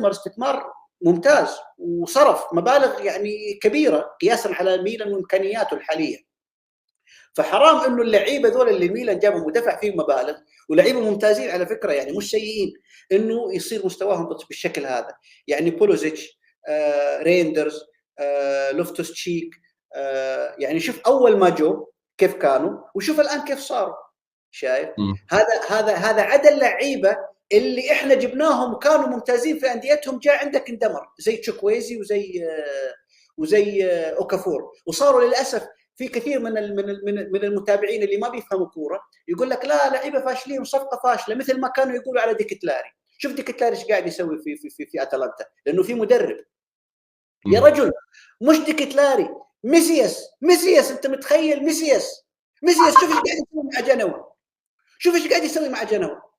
استثمار ممتاز وصرف مبالغ يعني كبيرة قياسا على الميلان وامكانياته الحالية. فحرام انه اللعيبة ذول اللي ميلان جابهم ودفع فيهم مبالغ، ولعيبة ممتازين على فكرة، يعني مش سيئين، انه يصير مستواهم بالشكل هذا. يعني بولوزيتش، ريندرز، لوفتوس تشيك، يعني شوف اول ما جو كيف كانوا وشوف الان كيف صاروا. شايف؟ هذا عدد اللعيبة اللي احنا جبناهم وكانوا ممتازين في انديتهم، جاء عندك اندمر زي تشوكويزي وزي اوكافور، وصاروا للاسف في كثير من من المتابعين اللي ما بيفهموا كورة يقول لك لا لعيبة فاشلين وصفقه فاشلة، مثل ما كانوا يقولوا على ديكتلاري. شوف ديكتلاري ايش قاعد يسوي في في في, في اتلانتا، لانه في مدرب. يا رجل مش ديكتلاري، ميسياس، انت متخيل ميسياس شوف ايش قاعد يسوي مع جنوة، شوف ايش قاعد يسوي مع جنوة.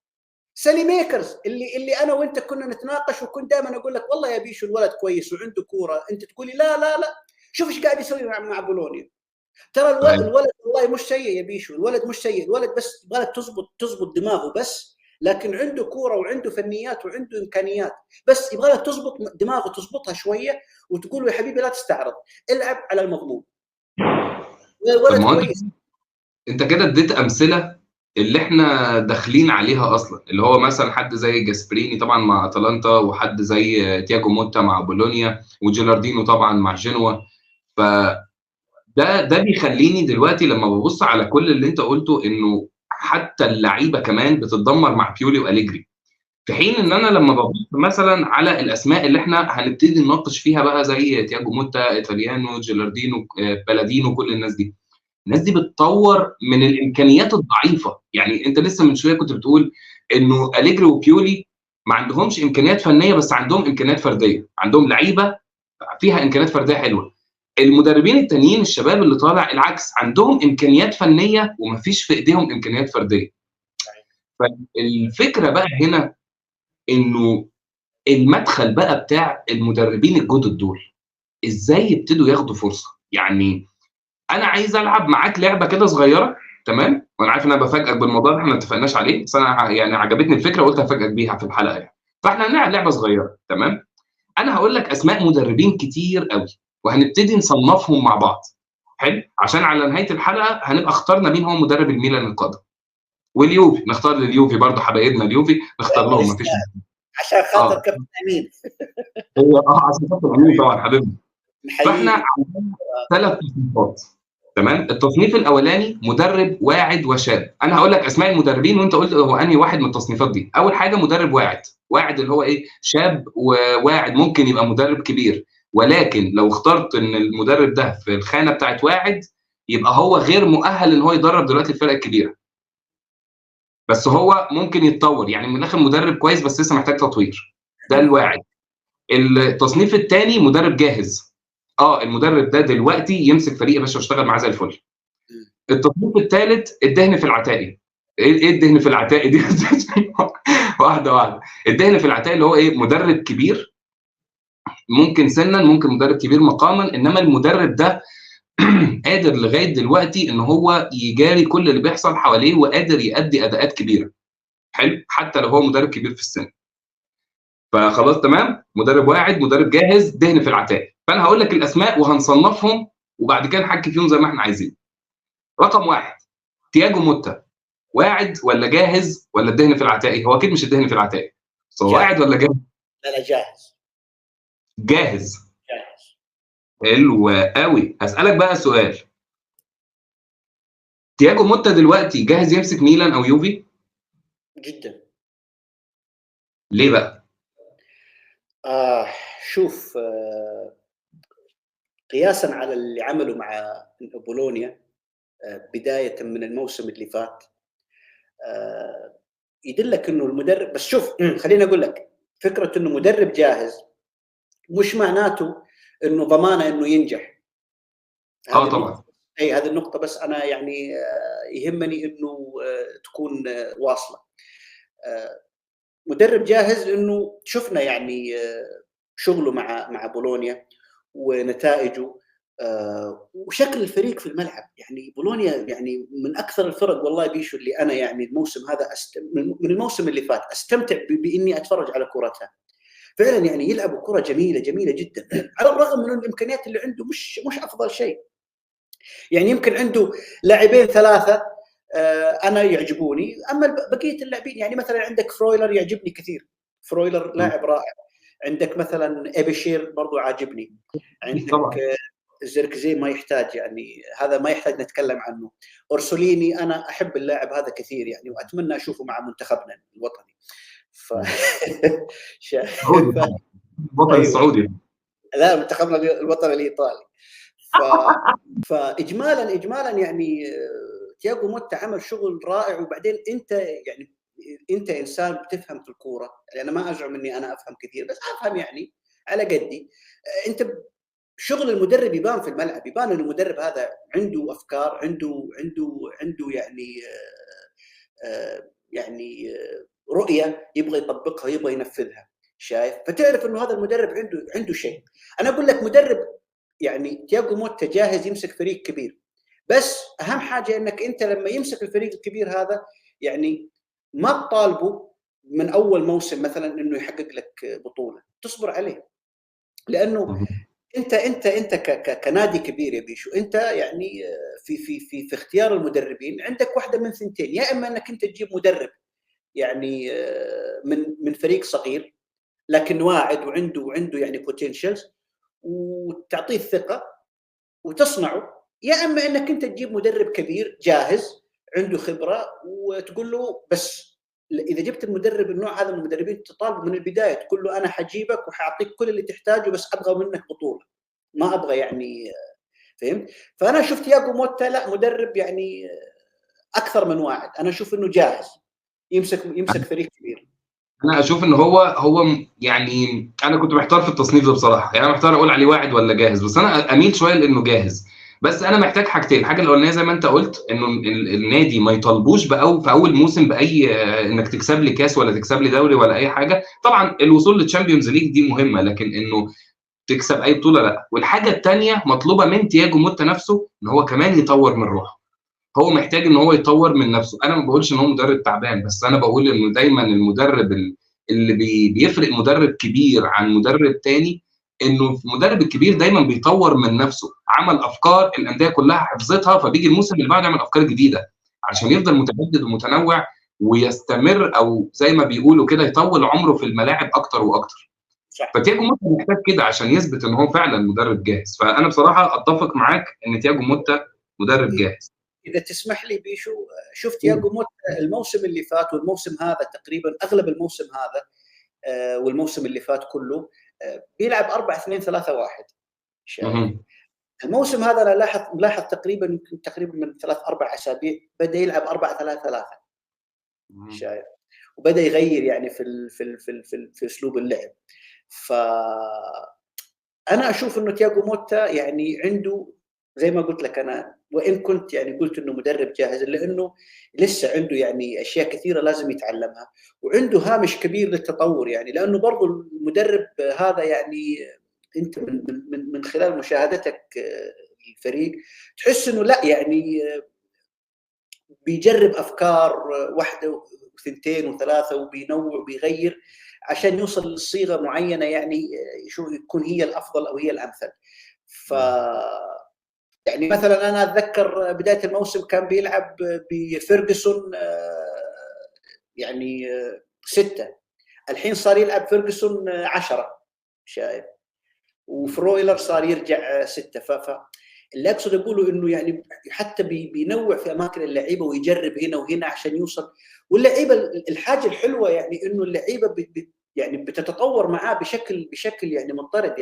سالي ميكرز اللي انا وانت كنا نتناقش، وكنت دائما اقول لك والله يا بيشو الولد كويس وعنده كورة، انت تقولي لا لا لا، شوف ايش قاعد يسوي مع بولونيا. ترى الولد والله مش سيء يا بيشو، الولد مش سيء، الولد بس يبغى تزبط دماغه بس، لكن عنده كورة وعنده فنيات وعنده امكانيات، بس يبغى لك تزبط دماغه، تزبطها شوية وتقول له يا حبيبي لا تستعرض، العب على المضمون. الولد كويس. انت كده اديت امثلة اللي احنا داخلين عليها اصلا، اللي هو مثلا حد زي جاسبريني طبعا مع اتلانتا، وحد زي تياجو موتا مع بولونيا، وجيلاردينو طبعا مع جنوا. ف ده بيخليني دلوقتي لما ببص على كل اللي انت قلته انه حتى اللعيبة كمان بتتدمر مع بيولي واليجري، في حين ان انا لما ببص مثلا على الاسماء اللي احنا هنبتدي نناقش فيها بقى زي تياجو موتا، ايطاليانو، جيلاردينو، بلادينو، كل الناس دي، الناس دي بتطور من الامكانيات الضعيفة. يعني انت لسه من شوية كنت بتقول انه اليجري وبيولي ما عندهمش امكانيات فنية، بس عندهم امكانيات فردية، عندهم لعيبة فيها امكانيات فردية حلوة. المدربين التانيين الشباب اللي طالع العكس، عندهم امكانيات فنية ومفيش في ايديهم امكانيات فردية. فالفكرة بقى هنا انه المدخل بقى بتاع المدربين الجدد دول ازاي يبتدوا ياخدوا فرصة. يعني انا عايز العب معاك لعبه كده صغيرة، تمام، وانا عارف ان انا بفاجئك بالموضوع ده، احنا ما اتفقناش عليه، بس انا يعني عجبتني الفكرة وقلت هفاجئك بيها في الحلقة يعني. فاحنا هنلعب لعبه صغيرة، تمام. انا هقول لك اسماء مدربين كتير قوي وهنبتدي نصنفهم مع بعض، حلو، عشان على نهاية الحلقة هنبقى اخترنا مين هو مدرب الميلان القادم، واليوفي نختار لليوفي برضه، حبايبنا اليوفي نختار لهم، مفيش عشان خاطر كابتن امين. عشان خاطر امين طبعا حبيبنا. فاحنا عندنا 3 تصنيفات، تمام. التصنيف الاولاني مدرب واعد وشاب. انا هقول لك اسماء المدربين وانت قلت هو انهي واحد من التصنيفات دي. اول حاجة مدرب واعد، واعد اللي هو ايه؟ شاب وواعد، ممكن يبقى مدرب كبير، ولكن لو اخترت ان المدرب ده في الخانة بتاعت واعد يبقى هو غير مؤهل ان هو يدرب دلوقتي الفرق الكبيرة، بس هو ممكن يتطور، يعني من الاخر مدرب كويس بس لسه محتاج تطوير. ده الواعد. التصنيف الثاني مدرب جاهز، المدرب ده دلوقتي يمسك فريق يا باشا واشتغل معاه زي الفل. التصنيف الثالث الدهن في العتاقي. ايه الدهن في العتاقي دي؟ واحدة واحدة. الدهن في العتاقي اللي هو ايه؟ مدرب كبير ممكن سنا، ممكن مدرب كبير مقاما، انما المدرب ده قادر لغاية دلوقتي ان هو يجاري كل اللي بيحصل حواليه وقادر يؤدي اداءات كبيرة. حلو، حتى لو هو مدرب كبير في السن. فخلاص تمام، مدرب واعد، مدرب جاهز، دهن في العتاق. فانا هقول لك الاسماء وهنصنفهم وبعد كده نحكي فيهم زي ما احنا عايزين. رقم 1 تياجو موتا، واعد ولا جاهز ولا الدهن في العتاقي؟ هو اكيد مش الدهن في العتاقي، بس هو واعد ولا جاهز؟ لا جاهز. جاهز. حلو قوي. هسألك بقى سؤال، تياجو موتا دلوقتي جاهز يمسك ميلان او يوفي؟ جدا. ليه بقى؟ شوف، قياسا على اللي عمله مع بولونيا بداية من الموسم اللي فات، يدلك انه المدرب، بس شوف خليني اقول لك فكرة انه مدرب جاهز مش معناته انه ضمانه انه ينجح. طبعا. اي هذه النقطة بس انا يعني يهمني انه تكون واصلة. مدرب جاهز لانه شفنا يعني شغله مع بولونيا ونتائجه وشكل الفريق في الملعب. يعني بولونيا يعني من اكثر الفرق والله بيشو اللي انا يعني الموسم هذا من الموسم اللي فات استمتع باني اتفرج على كرتها. فعلا يعني يلعبوا كرة جميلة جميلة جدا، على الرغم من الامكانيات اللي عنده مش افضل شيء. يعني يمكن عنده لاعبين 3 انا يعجبوني، اما بقية اللاعبين يعني مثلا عندك فرويلر يعجبني كثير، فرويلر لاعب رائع. عندك مثلا ابيشير برضو عاجبني، عندك زيركزي ما يحتاج، يعني هذا ما يحتاج نتكلم عنه. أورسوليني انا احب اللاعب هذا كثير يعني، واتمنى اشوفه مع منتخبنا الوطني. الوطني السعودي، لا منتخبنا الوطني الايطالي. فاجمالا اجمالا يعني تياجو موتا عمل شغل رائع. وبعدين انت يعني انت انسان بتفهم في الكورة، يعني انا ما ازعم اني انا افهم كثير، بس افهم يعني على قدي. انت شغل المدرب يبان في الملعب، يبان ان المدرب هذا عنده افكار، عنده عنده عنده يعني يعني رؤية يبغى يطبقها ويبغى ينفذها، شايف؟ فتعرف انه هذا المدرب عنده شيء. انا اقول لك مدرب يعني تياجو موتا جاهز يمسك فريق كبير، بس اهم حاجة انك انت لما يمسك الفريق الكبير هذا يعني ما تطالبه من اول موسم مثلا انه يحقق لك بطوله، تصبر عليه، لانه انت انت انت كنادي كبير يا بيشو، انت يعني في في في في اختيار المدربين عندك واحدة من ثنتين، يا اما انك انت تجيب مدرب يعني من فريق صغير لكن واعد وعنده يعني potentials وتعطيه الثقة وتصنعه، يا اما انك انت تجيب مدرب كبير جاهز عنده خبره وتقول له، بس اذا جبت المدرب النوع هذا من المدربين تطالبه من البداية، تقول له انا حجيبك وحاعطيك كل اللي تحتاجه، بس ابغى منك بطوله، ما ابغى يعني، فهمت؟ فانا شفت تياجو موتا لا مدرب يعني اكثر من واعد، انا اشوف انه جاهز يمسك فريق كبير. انا اشوف ان هو يعني انا كنت محتار في التصنيف ده بصراحة، يعني انا محتار اقول عليه واعد ولا جاهز، بس انا اميل شوية لانه جاهز. بس انا محتاج حاجتين، الحاجة الاولانية زي ما انت قلت انه النادي ما يطالبوش في اول موسم باي انك تكسب لي كاس ولا تكسب لي دوري ولا اي حاجة. طبعا الوصول لل Champions League دي مهمة، لكن انه تكسب اي بطوله لا. والحاجة الثانية مطلوبه من تياجو موتا نفسه ان هو كمان يطور من روحه، هو محتاج ان هو يطور من نفسه. انا ما بقولش ان هو مدرب تعبان، بس انا بقول انه دايما المدرب اللي بيفرق مدرب كبير عن مدرب تاني انه المدرب الكبير دايما بيطور من نفسه، عمل افكار الاندية كلها حفظتها، فبيجي الموسم اللي بعده يعمل افكار جديدة عشان يفضل متجدد ومتنوع ويستمر، او زي ما بيقولوا كده يطول عمره في الملاعب اكتر واكتر. فتياجو موتا محتاج كده عشان يثبت ان هو فعلا مدرب جاهز. فانا بصراحة اتفق معاك ان تياجو موتا مدرب جاهز. اذا تسمح لي بيشو، شفت تياجو موتا الموسم اللي فات والموسم هذا تقريبا اغلب الموسم هذا والموسم اللي فات كله بيلعب 4-2-3-1. الموسم هذا انا لاحظ تقريبا من 3-4 اسابيع بدا يلعب 4-3-3، شايف؟ وبدا يغير يعني في ال في ال في ال في, ال في اسلوب اللعب. ف انا اشوف انه تياغو موتا يعني عنده زي ما قلت لك انا، وان كنت يعني قلت انه مدرب جاهز، لانه لسه عنده يعني اشياء كثيرة لازم يتعلمها، وعنده هامش كبير للتطور يعني، لانه برضو المدرب هذا يعني انت من خلال مشاهدتك الفريق تحس انه لا يعني بيجرب افكار واحدة وثنتين وثلاثة وبينوع وبيغير عشان يوصل لصيغه معينة يعني شو يكون هي الافضل او هي الامثل. ف يعني مثلا انا اتذكر بداية الموسم كان بيلعب بفيرجسون يعني 6، الحين صار يلعب فيرجسون 10 شايف، وفرويلر صار يرجع 6. اللي اقصد اقوله انه يعني حتى بينوع في اماكن اللعيبة ويجرب هنا وهنا عشان يوصل. واللعيبة الحاجة الحلوة يعني انه اللعيبة يعني بتتطور معاه بشكل يعني مضطرد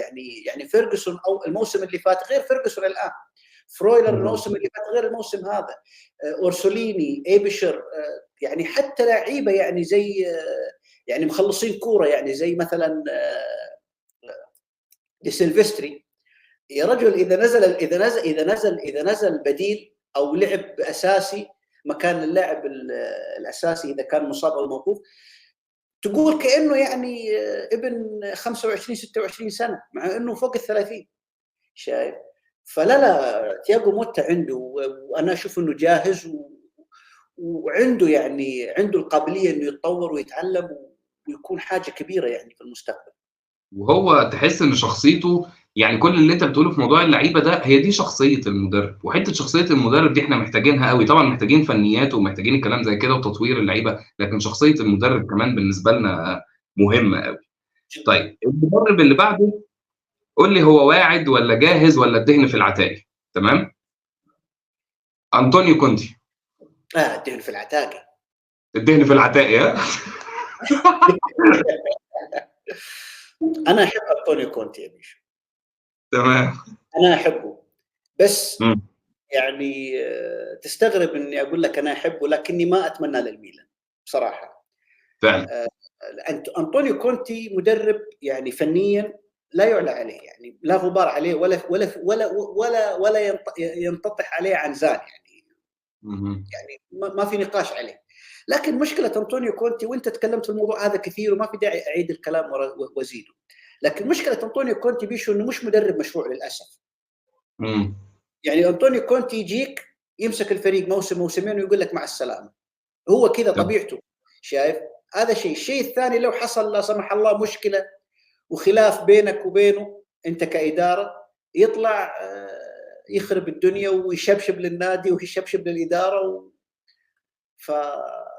يعني فيرجسون او الموسم اللي فات غير فيرجسون الان، فرويلر الموسم اللي فات غير الموسم هذا، اورسوليني، ايبشر، يعني حتى لعيبة يعني زي يعني مخلصين كورة يعني زي مثلا دي سيلفستري. يا رجل اذا نزل بديل او لعب اساسي مكان اللاعب الاساسي اذا كان مصاب او موقوف، تقول كانه يعني ابن 25 26 سنة مع انه فوق 30 شايف. فلا لا تياغو موتا عنده، وانا اشوف انه جاهز وعنده يعني عنده القابلية انه يتطور ويتعلم ويكون حاجة كبيرة يعني في المستقبل. وهو تحس ان شخصيته يعني كل اللي انت بتقوله في موضوع اللعيبة ده هي دي شخصية المدرب، وحتة شخصية المدرب دي احنا محتاجينها قوي. طبعا محتاجين فنيات ومحتاجين الكلام زي كده وتطوير اللعيبة، لكن شخصية المدرب كمان بالنسبة لنا مهمة قوي. طيب المدرب اللي بعده قول لي هو واعد ولا جاهز ولا الدهن في العتاقي؟ تمام، انطونيو كونتي. الدهن في العتاقي، الدهن في العتاقي. ها انا احب انطونيو كونتي يا بيشو. تمام، انا احبه، بس يعني تستغرب اني اقول لك انا احبه، لكني ما اتمنى للميلان بصراحة. فعلا انطونيو كونتي مدرب يعني فنيا لا يعلى عليه، يعني لا غبار عليه ولا ولا ولا ولا ولا ينتطح عليه عنزان يعني. يعني ما في نقاش عليه. لكن مشكلة انطونيو كونتي، وانت تكلمت في الموضوع هذا كثير وما في داعي اعيد الكلام وازيده، لكن مشكلة انطونيو كونتي بيشو انه مش مدرب مشروع للاسف. يعني انطونيو كونتي يجيك يمسك الفريق موسم موسمين ويقول لك مع السلامة، هو كذا طبيعته شايف. هذا شيء. الشيء الثاني لو حصل لا سمح الله مشكلة وخلاف بينك وبينه انت كادارة، يطلع يخرب الدنيا ويشبشب للنادي ويشبشب للادارة ف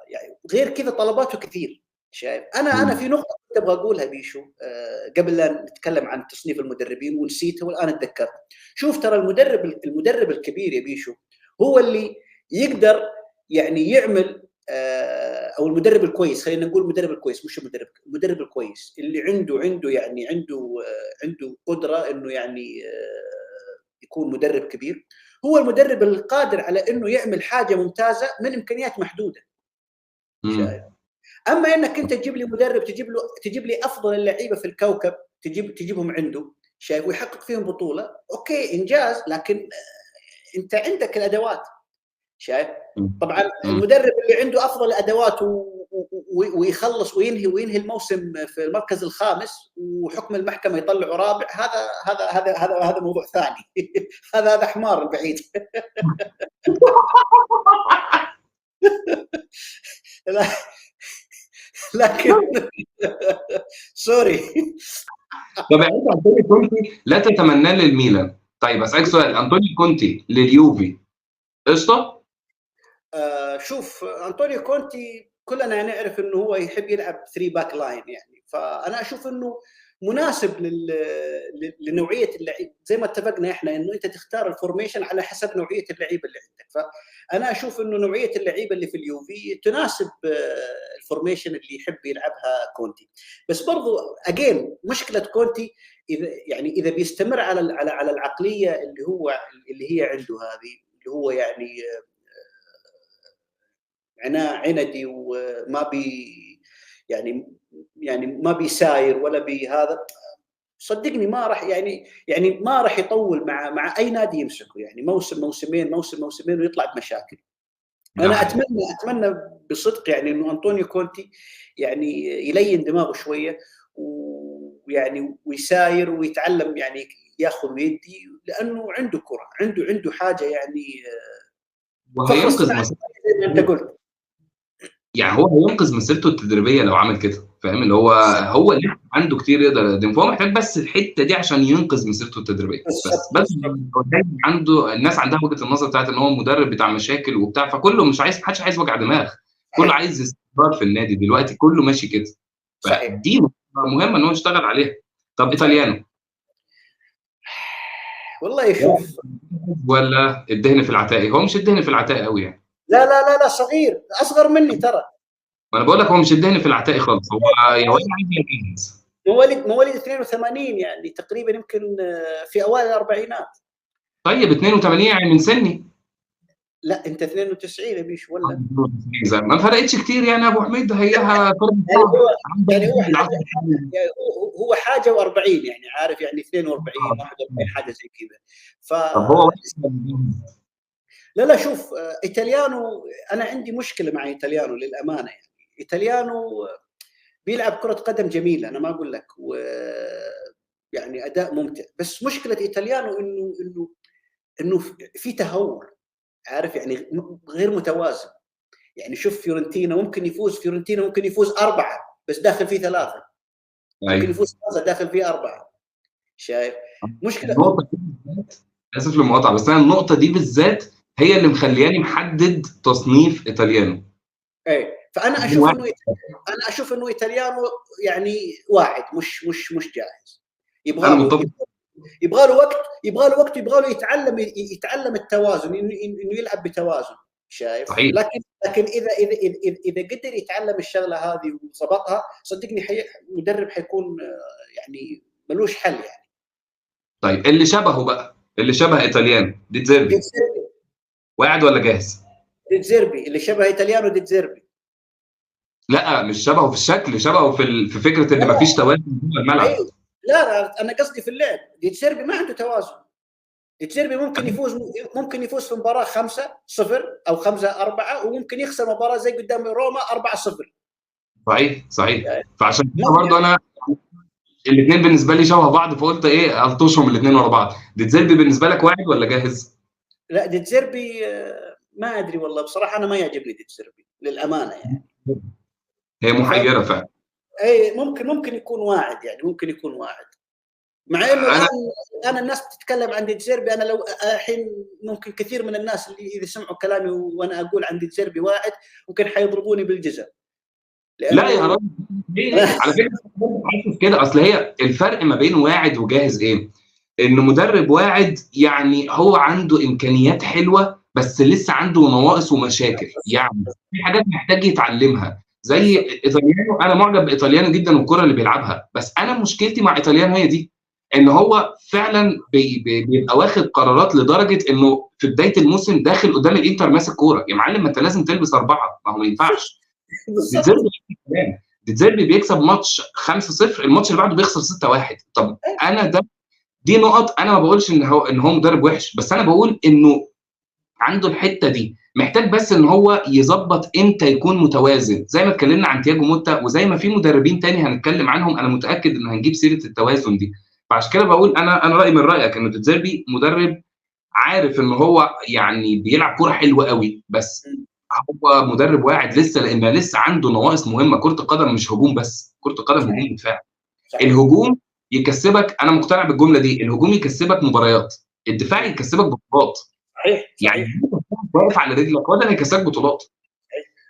يعني غير كذا طلباته كثير شايف. انا في نقطة كنت ابغى اقولها بيشو قبل لا نتكلم عن تصنيف المدربين ونسيتها والان اتذكرت. شوف ترى المدرب الكبير يا بيشو هو اللي يقدر يعني يعمل او المدرب الكويس، خلينا نقول المدرب الكويس مش المدرب الكويس اللي عنده يعني عنده قدره انه يعني يكون مدرب كبير، هو المدرب القادر على انه يعمل حاجة ممتازة من امكانيات محدودة. شايف؟ اما انك انت تجيب لي مدرب تجيب لي افضل اللعيبة في الكوكب تجيبهم عنده شايف ويحقق فيهم بطوله، okay انجاز، لكن انت عندك الادوات شايف. طبعا المدرب اللي عنده افضل الادوات ويخلص وينهي الموسم في المركز الخامس وحكم المحكمة يطلعه رابع، هذا هذا هذا هذا هذا موضوع ثاني. هذا حمار البعيد. لا لكن sorry. طب انت انطونيو كونتي لا تتمناه للميلان. طيب اسالك سؤال، انطونيو كونتي لليوفي قشطه؟ شوف انطونيو كونتي كلنا نعرف انه هو يحب يلعب 3 back line يعني، فانا اشوف انه مناسب لنوعيه اللعيب زي ما اتفقنا احنا انه انت تختار ال formation على حسب نوعية اللعيبة اللي عندك. فانا اشوف انه نوعية اللعيبة اللي في اليوفي تناسب ال formation اللي يحب يلعبها كونتي. بس برضو again مشكلة كونتي اذا يعني اذا بيستمر على على على العقلية اللي هو اللي هي عنده هذه، اللي هو يعني عندي وما بي يعني ما بيساير ولا بهذا، صدقني ما راح يعني ما راح يطول مع اي نادي يمسكه، يعني موسم موسمين، موسم موسمين ويطلع بمشاكل. انا اتمنى بصدق يعني انه انطونيو كونتي يعني يلين دماغه شوية، ويعني ويساير ويتعلم، يعني ياخذ ويدي، لانه عنده كره، عنده حاجة يعني، وهينقذ مسيرته زي ما انت قلت. يعني هو هينقذ مسيرته التدريبية لو عمل كده، فاهم؟ اللي هو اللي عنده كتير يقدر يقدم، فهو محتاج بس الحتة دي عشان ينقذ مسيرته التدريبية بس عنده الناس عندها وجهه النظر بتاعت ان هو مدرب بتاع مشاكل وبتاع، فكله مش عايز، محدش عايز وجع دماغ، كله عايز استقرار في النادي دلوقتي، كله ماشي كده. فدي مهمة ان هو يشتغل عليها. طب ايطاليانو والله يشوف ولا الدهن في العتاقي؟ هو مش الدهن في العتاقي قوي يعني. لا لا لا لا، صغير، اصغر مني ترى. ما انا بقول لك هو مش الدهن في العتاقي خالص، هو عايز مواليد 82 يعني تقريبا، يمكن في اوائل الاربعينات. طيب 82 يعني من سني. لا انت 92 يا بيش ولا؟ ما فرقتش كتير يعني يا ابو حميد، هيها يعني هو حاجة و40 يعني، عارف يعني 42 41 حاجة زي كذا. ف هو لا لا شوف ايطاليانو، انا عندي مشكلة مع ايطاليانو للامانة. يعني ايطاليانو بيلعب كره قدم جميلة، انا ما اقول لك، ويعني اداء ممتع، بس مشكلة ايطاليانو انه انه انه في تهور، عارف يعني غير متوازن. يعني شوف فيورنتينا ممكن يفوز، فيورنتينا ممكن يفوز 4 بس داخل فيه 3، ممكن يفوز 5 داخل فيه 4. شايف مشكلة؟ اسف للمقاطعه، بس انا النقطة دي بالذات هي اللي مخلياني محدد تصنيف ايطاليانو. اي فانا اشوف انه انا اشوف انه ايطاليانو يعني واعد، مش جاهز. يبغى له وقت، يبغى له وقت، يبغى له يتعلم التوازن، انه يلعب بتوازن. شايف؟ صحيح. لكن اذا اذا اذا اذا قدر يتعلم الشغلة هذه وظبطها، صدقني مدرب حيكون يعني ملوش حل يعني. طيب اللي شبهه بقى، اللي شبه ايطاليانو ديتزيربي، واعد ولا جاهز؟ ديتزيربي اللي شبه ايطاليانو ديتزيربي. لا مش شبهه في الشكل، شبهه في فكرة ان مفيش توازن جوه الملعب. لا لا انا قصدي في اللعب. ديتزيربي ما عنده توازن. ديتزيربي ممكن يفوز في مباراة 5-0 او 5-4، وممكن يخسر مباراة زي قدام روما 4-0. صحيح صحيح. فعشان كده برضه انا الاثنين بالنسبة لي شبه بعض، فقلت ايه الطشهم الاثنين ورا بعض. ديتزيربي بالنسبة لك واعد ولا جاهز؟ لا ديتزيربي ما ادري والله بصراحة، انا ما يعجبني ديتزيربي للامانة يعني. هي محيره فعلا. اي ممكن يكون واعد، يعني ممكن يكون واعد، مع انه الان الناس بتتكلم عن ديتزيربي. انا لو الحين ممكن كثير من الناس اللي اذا سمعوا كلامي وانا اقول عن ديتزيربي واعد ممكن حيضربوني بالجزم. لا يا راجل، على فكرة حاسس كده. اصل هي الفرق ما بين واعد وجاهز ايه؟ انه مدرب واعد يعني هو عنده امكانيات حلوة، بس لسه عنده نواقص ومشاكل، يعني في حاجات محتاج يتعلمها. زي ايطاليانو، انا معجب بايطاليانو جدا والكره اللي بيلعبها، بس انا مشكلتي مع ايطاليانو هي دي، ان هو فعلا بيبقى واخد قرارات لدرجة انه في بداية الموسم داخل قدام الانتر ماسك كورة، يا معلم ما انت لازم تلبس 4، ما هو ما ينفعش. ديتزيربي بيكسب ماتش 5-0، الماتش اللي بعده بيخسر 6-1. طب انا دي نقط، انا ما بقولش ان هو مدرب وحش، بس انا بقول انه عنده الحتة دي، محتاج بس ان هو يظبط امتى يكون متوازن، زي ما اتكلمنا عن تياجو موتا، وزي ما في مدربين تاني هنتكلم عنهم، انا متاكد ان هنجيب سيره التوازن دي. فعشان كده بقول انا رايي من رايك انه ديتزيربي مدرب عارف ان هو يعني بيلعب كورة حلوة قوي، بس هو مدرب واعد لسه، لان لسه عنده نواقص مهمة. كره القدم مش هجوم بس، كره القدم هجوم ودفاع. الهجوم يكسبك، انا مقتنع بالجملة دي، الهجوم يكسبك مباريات، الدفاع يكسبك بطولات. صحيح. يعني واقف على رجلك هو ده اللي هيكسبك بطولات.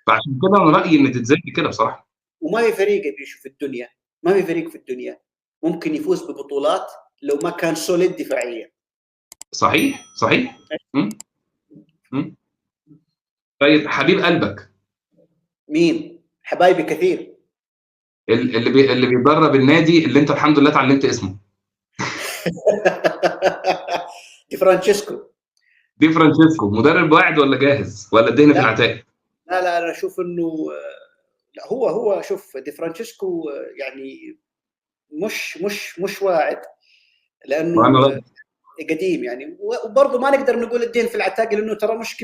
فعشان كده انا رايي ان ديتزيربي كده بصراحة. وما في فريق بيشوف في الدنيا، ما في فريق في الدنيا ممكن يفوز ببطولات لو ما كان solid دفاعيا. صحيح صحيح. طيب حبيب قلبك مين؟ حبايبي كثير. اللي بيدرب النادي اللي انت الحمد لله اتعلمت اسمه. دي فرانشيسكو. دي فرانشيسكو مدرب واعد ولا جاهز ولا الدهن في العتاق؟ لا لا انا اشوف انه لا، هو شوف دي فرانشيسكو يعني مش واعد لانه قديم يعني، وبرضه ما نقدر نقول الدين في العتاق لانه ترى مش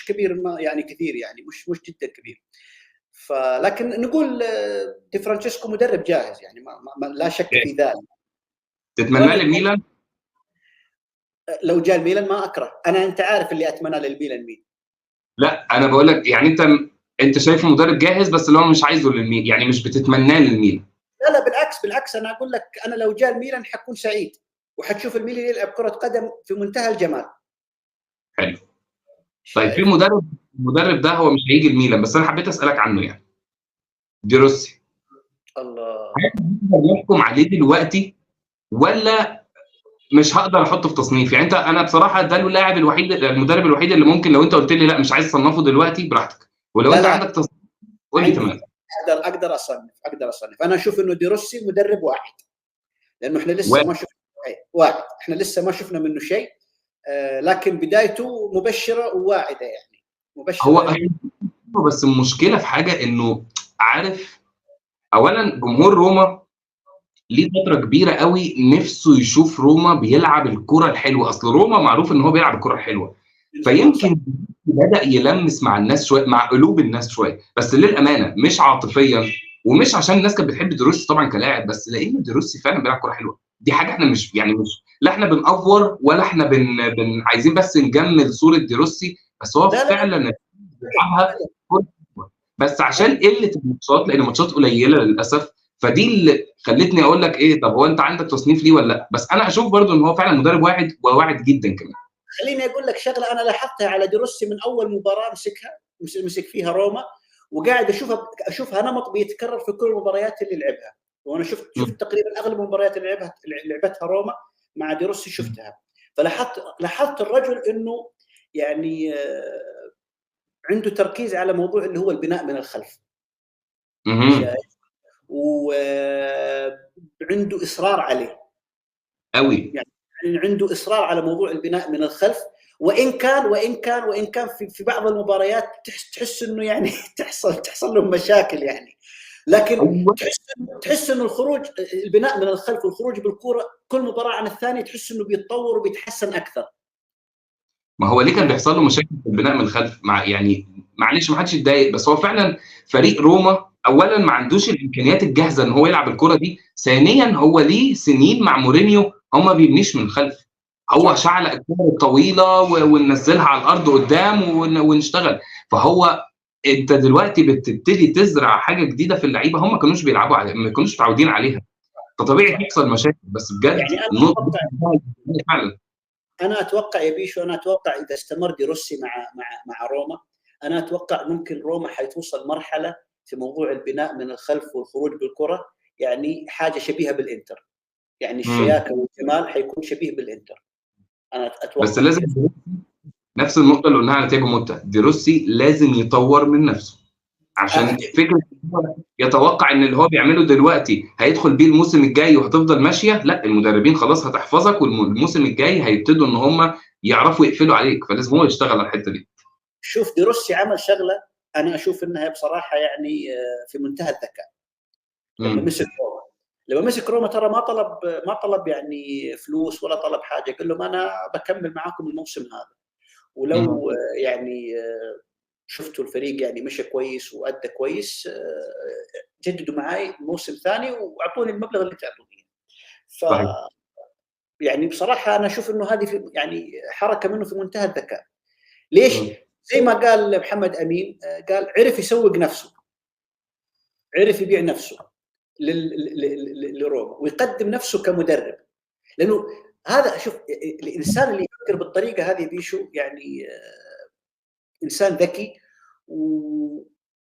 كبير ما يعني كثير، يعني مش جدا كبير. فلكن نقول دي فرانشيسكو مدرب جاهز يعني، ما لا شك في ذلك. تتمنى للميلان؟ لو جاء الميلان ما اكره انا، انت عارف اللي اتمنى للميلان مين. لا انا بقول لك يعني انت شايفه مدرب جاهز، بس اللي هو مش عايزه للميلان، يعني مش بتتمناه للميلان. لا بالعكس انا اقول لك انا لو جاء الميلان حكون سعيد، وحتشوف الميلان يلعب كرة قدم في منتهى الجمال. حلو. طيب في المدرب ده هو مش هيجي الميلان، بس انا حبيت اسالك عنه يعني. دي روسي. الله. نحكم عليه دلوقتي ولا مش هقدر احطه في تصنيف؟ يعني انا بصراحة ده اللاعب الوحيد، المدرب الوحيد اللي ممكن لو انت قلت لي لا مش عايز اصنفه دلوقتي براحتك، ولو انت عندك تصنيف قول لي. تمام. اقدر اصنف. انا اشوف انه دي روسي مدرب واحد، لانه احنا لسه ما شفنا واحد، احنا لسه ما شفنا منه شيء، لكن بدايته مبشرة وواعده يعني مبشرة. هو بس المشكلة في حاجة، انه عارف اولا جمهور روما ليه فترة كبيرة قوي نفسه يشوف روما بيلعب الكره الحلوة، اصل روما معروف ان هو بيلعب الكره الحلوة، فيمكن بدا يلمس مع الناس شوية، مع قلوب الناس شوية، بس للامانة مش عاطفيا، ومش عشان الناس كانت بتحب دروسي طبعا كلاعب، بس لان دروسي فعلا بيلعب كره حلوة. دي حاجة احنا مش يعني مش لا احنا بنأفور ولا احنا بن عايزين بس نجمل صوره دروسي، بس هو فعلا بيلعبها، بس عشان قلة الماتشات، لان الماتشات قليله للاسف، فدي اللي خلتني اقول لك ايه، طب هو انت عندك تصنيف ليه ولا لا؟ بس انا اشوف برضو ان هو فعلا مدرب واعد، وواعد جدا كمان. خليني اقول لك شغله انا لاحظتها على دروسي من اول مباراة مسك فيها روما، وقاعد اشوفها نمط بيتكرر في كل المباريات اللي لعبها، وانا شفت تقريبا اغلب المباريات اللي لعبتها روما مع دروسي شفتها، فلاحظت الرجل انه يعني عنده تركيز على موضوع اللي هو البناء من الخلف، وعنده اصرار عليه قوي، يعني عنده اصرار على موضوع البناء من الخلف، وان كان في بعض المباريات تحس انه يعني تحصل لهم مشاكل يعني، لكن تحس انه الخروج، البناء من الخلف والخروج بالكرة كل مباراة عن الثانية تحس انه بيتطور وبيتحسن اكثر. ما هو ليه كان بيحصل له مشاكل في البناء من الخلف؟ مع يعني معلش ما حدش يتضايق، بس هو فعلا فريق روما اولا ما عندوش الامكانيات الجاهزة ان هو يلعب الكره دي، ثانيا هو ليه سنين مع مورينيو هو ما بيبنيش من الخلف، هو شعلق الكره الطويلة وننزلها على الارض قدام ونشتغل. فهو انت دلوقتي بتبتدي تزرع حاجة جديدة في اللعيبة هم ما كانوش بيلعبوا عليها، ما كانوش متعودين عليها، فطبيعي تحصل مشاكل. بس بجد يعني انا اتوقع يا بيشو، انا اتوقع اذا استمر دي روسي مع مع مع روما، انا اتوقع ممكن روما حيتوصل مرحلة في موضوع البناء من الخلف والخروج بالكرة، يعني حاجة شبيهه بالانتر، يعني الشياكه والجمال حيكون شبيه بالانتر. انا اتوقع. بس لازم نفس النقطة اللي قلناها على تياجو موتا، دي روسي لازم يطور من نفسه، عشان فكرة يتوقع ان اللي هو بيعمله دلوقتي هيدخل بيه الموسم الجاي وهتفضل ماشية، لا، المدربين خلاص هتحفظك، والموسم الجاي هيبتدوا ان هم يعرفوا يقفلوا عليك، فلازم هو يشتغل على الحتة دي. شوف دي روسي عمل شغله انا اشوف انها بصراحة يعني في منتهى الذكاء. لما مسك روما ترى ما طلب يعني فلوس ولا طلب حاجة، قال لهم انا بكمل معاكم الموسم هذا، ولو يعني شفتوا الفريق يعني مشى كويس وأدى كويس، جددوا معاي موسم ثاني واعطوني المبلغ اللي تعطوني. ف يعني بصراحة انا اشوف انه هذه يعني حركة منه في منتهى الذكاء. ليش؟ زي ما قال محمد امين، قال عرف يسوق نفسه، عرف يبيع نفسه لروما ويقدم نفسه كمدرب، لانه هذا شوف الانسان اللي يفكر بالطريقة هذه بيشو يعني انسان ذكي،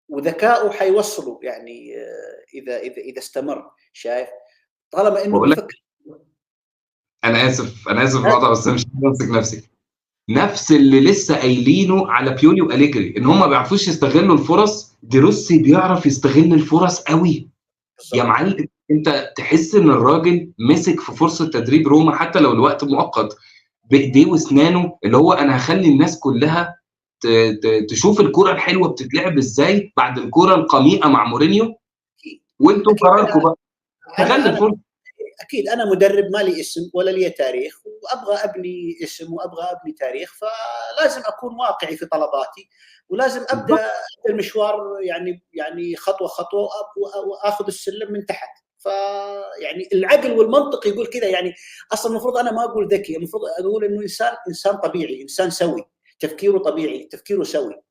وذكائه حيوصله يعني اذا اذا اذا استمر. شايف؟ طالما انه بيفكر. انا اسف الوضع، بس مش همسك نفسي. نفس اللي لسه قايلينه على بيولي واليجري ان هم ما بيعرفوش يستغلوا الفرص، دي روسي بيعرف يستغل الفرص قوي يا معلم. انت تحس ان الراجل مسك في فرصة تدريب روما حتى لو الوقت مؤقت بايديه واسنانه، اللي هو انا هخلي الناس كلها تشوف الكره الحلوة بتتلعب ازاي بعد الكره القميئه مع مورينيو، وانتوا قراركم بقى. استغل الفرصة. اكيد انا مدرب ما لي اسم ولا لي تاريخ، وابغى ابني اسم وابغى ابني تاريخ، فلازم اكون واقعي في طلباتي، ولازم ابدا المشوار يعني خطوة خطوة، واخذ السلم من تحت. فيعني العقل والمنطق يقول كذا. يعني اصلا المفروض انا ما اقول ذكي، المفروض اقول انه انسان طبيعي، انسان سوي، تفكيره طبيعي، تفكيره سوي.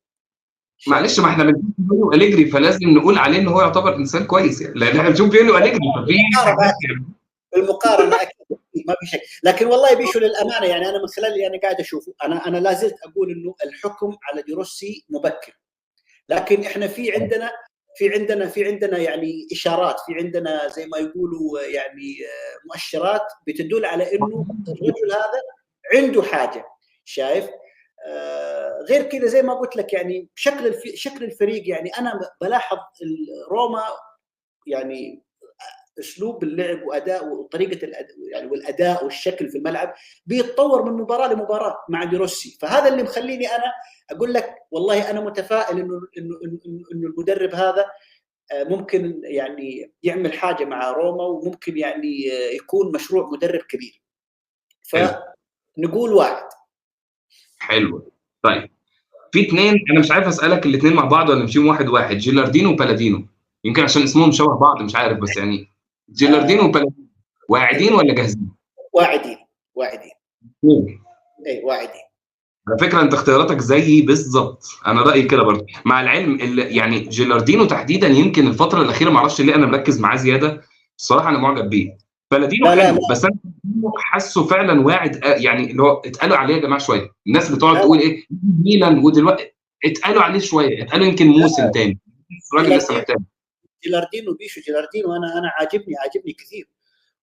معلش، ما احنا بنشوف بيرلو أليجري، فلازم نقول عليه ان هو يعتبر انسان كويس يعني، لان احنا بنشوف بيرلو أليجري ففي المقارنة اكيد ما في شك. لكن والله بيشو للامانة يعني انا من خلال اللي انا قاعد اشوفه، انا لا زلت اقول انه الحكم على ديروسي مبكر، لكن احنا في عندنا يعني اشارات، في عندنا زي ما يقولوا يعني مؤشرات بتدل على انه الرجل هذا عنده حاجة، شايف؟ غير كذا زي ما قلت لك يعني شكل الفريق، يعني انا بلاحظ روما يعني اسلوب اللعب واداء وطريقه الأداء يعني والاداء والشكل في الملعب بيتطور من مباراة لمباراة مع ديروسي. فهذا اللي مخليني انا اقول لك والله انا متفائل انه انه انه المدرب هذا ممكن يعني يعمل حاجة مع روما، وممكن يعني يكون مشروع مدرب كبير. فنقول واحد. حلو. طيب في اثنين انا مش عارف اسالك الاثنين مع بعض ولا نمشيهم واحد واحد، جيلاردينو وبالادينو، يمكن عشان اسمهم شبه بعض مش عارف، بس يعني جيلاردينو وبالادينو واعدين ولا جاهزين؟ واعدين. اي واعدين. على فكرة انت اختياراتك زيي بالظبط، انا رايي كده برضه، مع العلم اللي يعني جيلاردينو تحديدا يمكن الفترة الاخيرة ما اعرفش ليه انا مركز معاه زيادة الصراحة، انا معجب بيه. بلادينو حلو، بس انا حاسه فعلا واعد، يعني اللي هو اتقالوا عليه يا جماعة شوية، الناس بتقعد تقول ايه ميلان ودلوقتي اتقالوا عليه شوية، اتقالوا يمكن موسم تاني، الراجل لسه محتاج. جيلاردينو بيشو جيلاردينو انا عاجبني كثير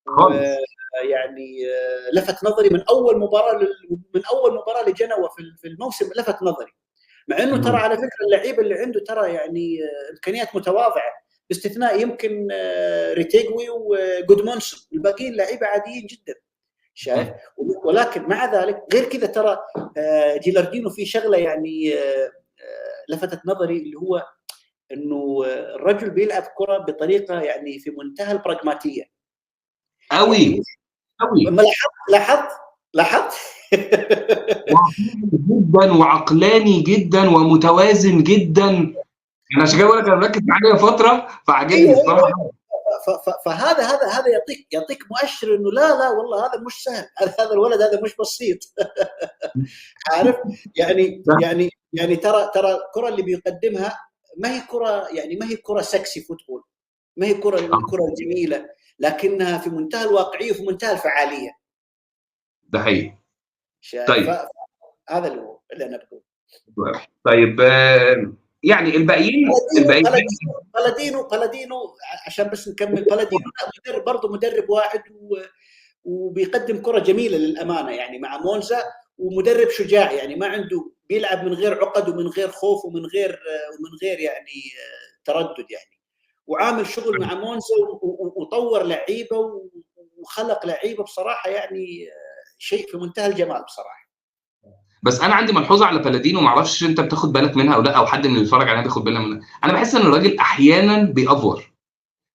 خالص، يعني لفت نظري من اول مباراة لجنوة في الموسم، لفت نظري، مع انه ترى على فكرة اللعيبة اللي عنده ترى يعني امكانيات متواضعة، باستثناء يمكن ريتيغوي وجودمونسون، الباقيين لعيبة عاديين جدا، شايف؟ ولكن مع ذلك غير كذا ترى جيلاردينو في شغله يعني لفتت نظري، اللي هو انه الرجل بيلعب كره بطريقة يعني في منتهى البراغماتيه قوي قوي. لاحظت جدا، وعقلاني جدا، ومتوازن جدا. انا عشان كده بقول لك انا مركز معاه فترة فعجبني الصراحة. فهذا هذا هذا يعطيك مؤشر انه لا والله هذا مش سهل، هذا الولد هذا مش بسيط. عارف يعني يعني يعني ترى الكره اللي بيقدمها ما هي كره، يعني ما هي كره sexy football، ما هي كره الكره الجميلة، لكنها في منتهى الواقعية وفي منتهى الفعالية. ده حقيقي. طيب هذا اللي هو اللي انا بقوله. طيب يعني الباقيين بلادينو عشان بس نكمل، بلادينو مدرب برضه، مدرب واحد وبيقدم كرة جميلة للأمانة يعني مع مونزا، ومدرب شجاع يعني ما عنده، بيلعب من غير عقد ومن غير خوف ومن غير يعني تردد يعني، وعامل شغل مع مونزا وطور لعيبة وخلق لعيبة بصراحة، يعني شيء في منتهى الجمال بصراحة. بس انا عندي ملحوظة على بلادينو، ما اعرفش انت بتاخد بالك منها او لا، او حد من اللي بيتفرج عليها بياخد باله منها. انا بحس ان الراجل احيانا بيأفور،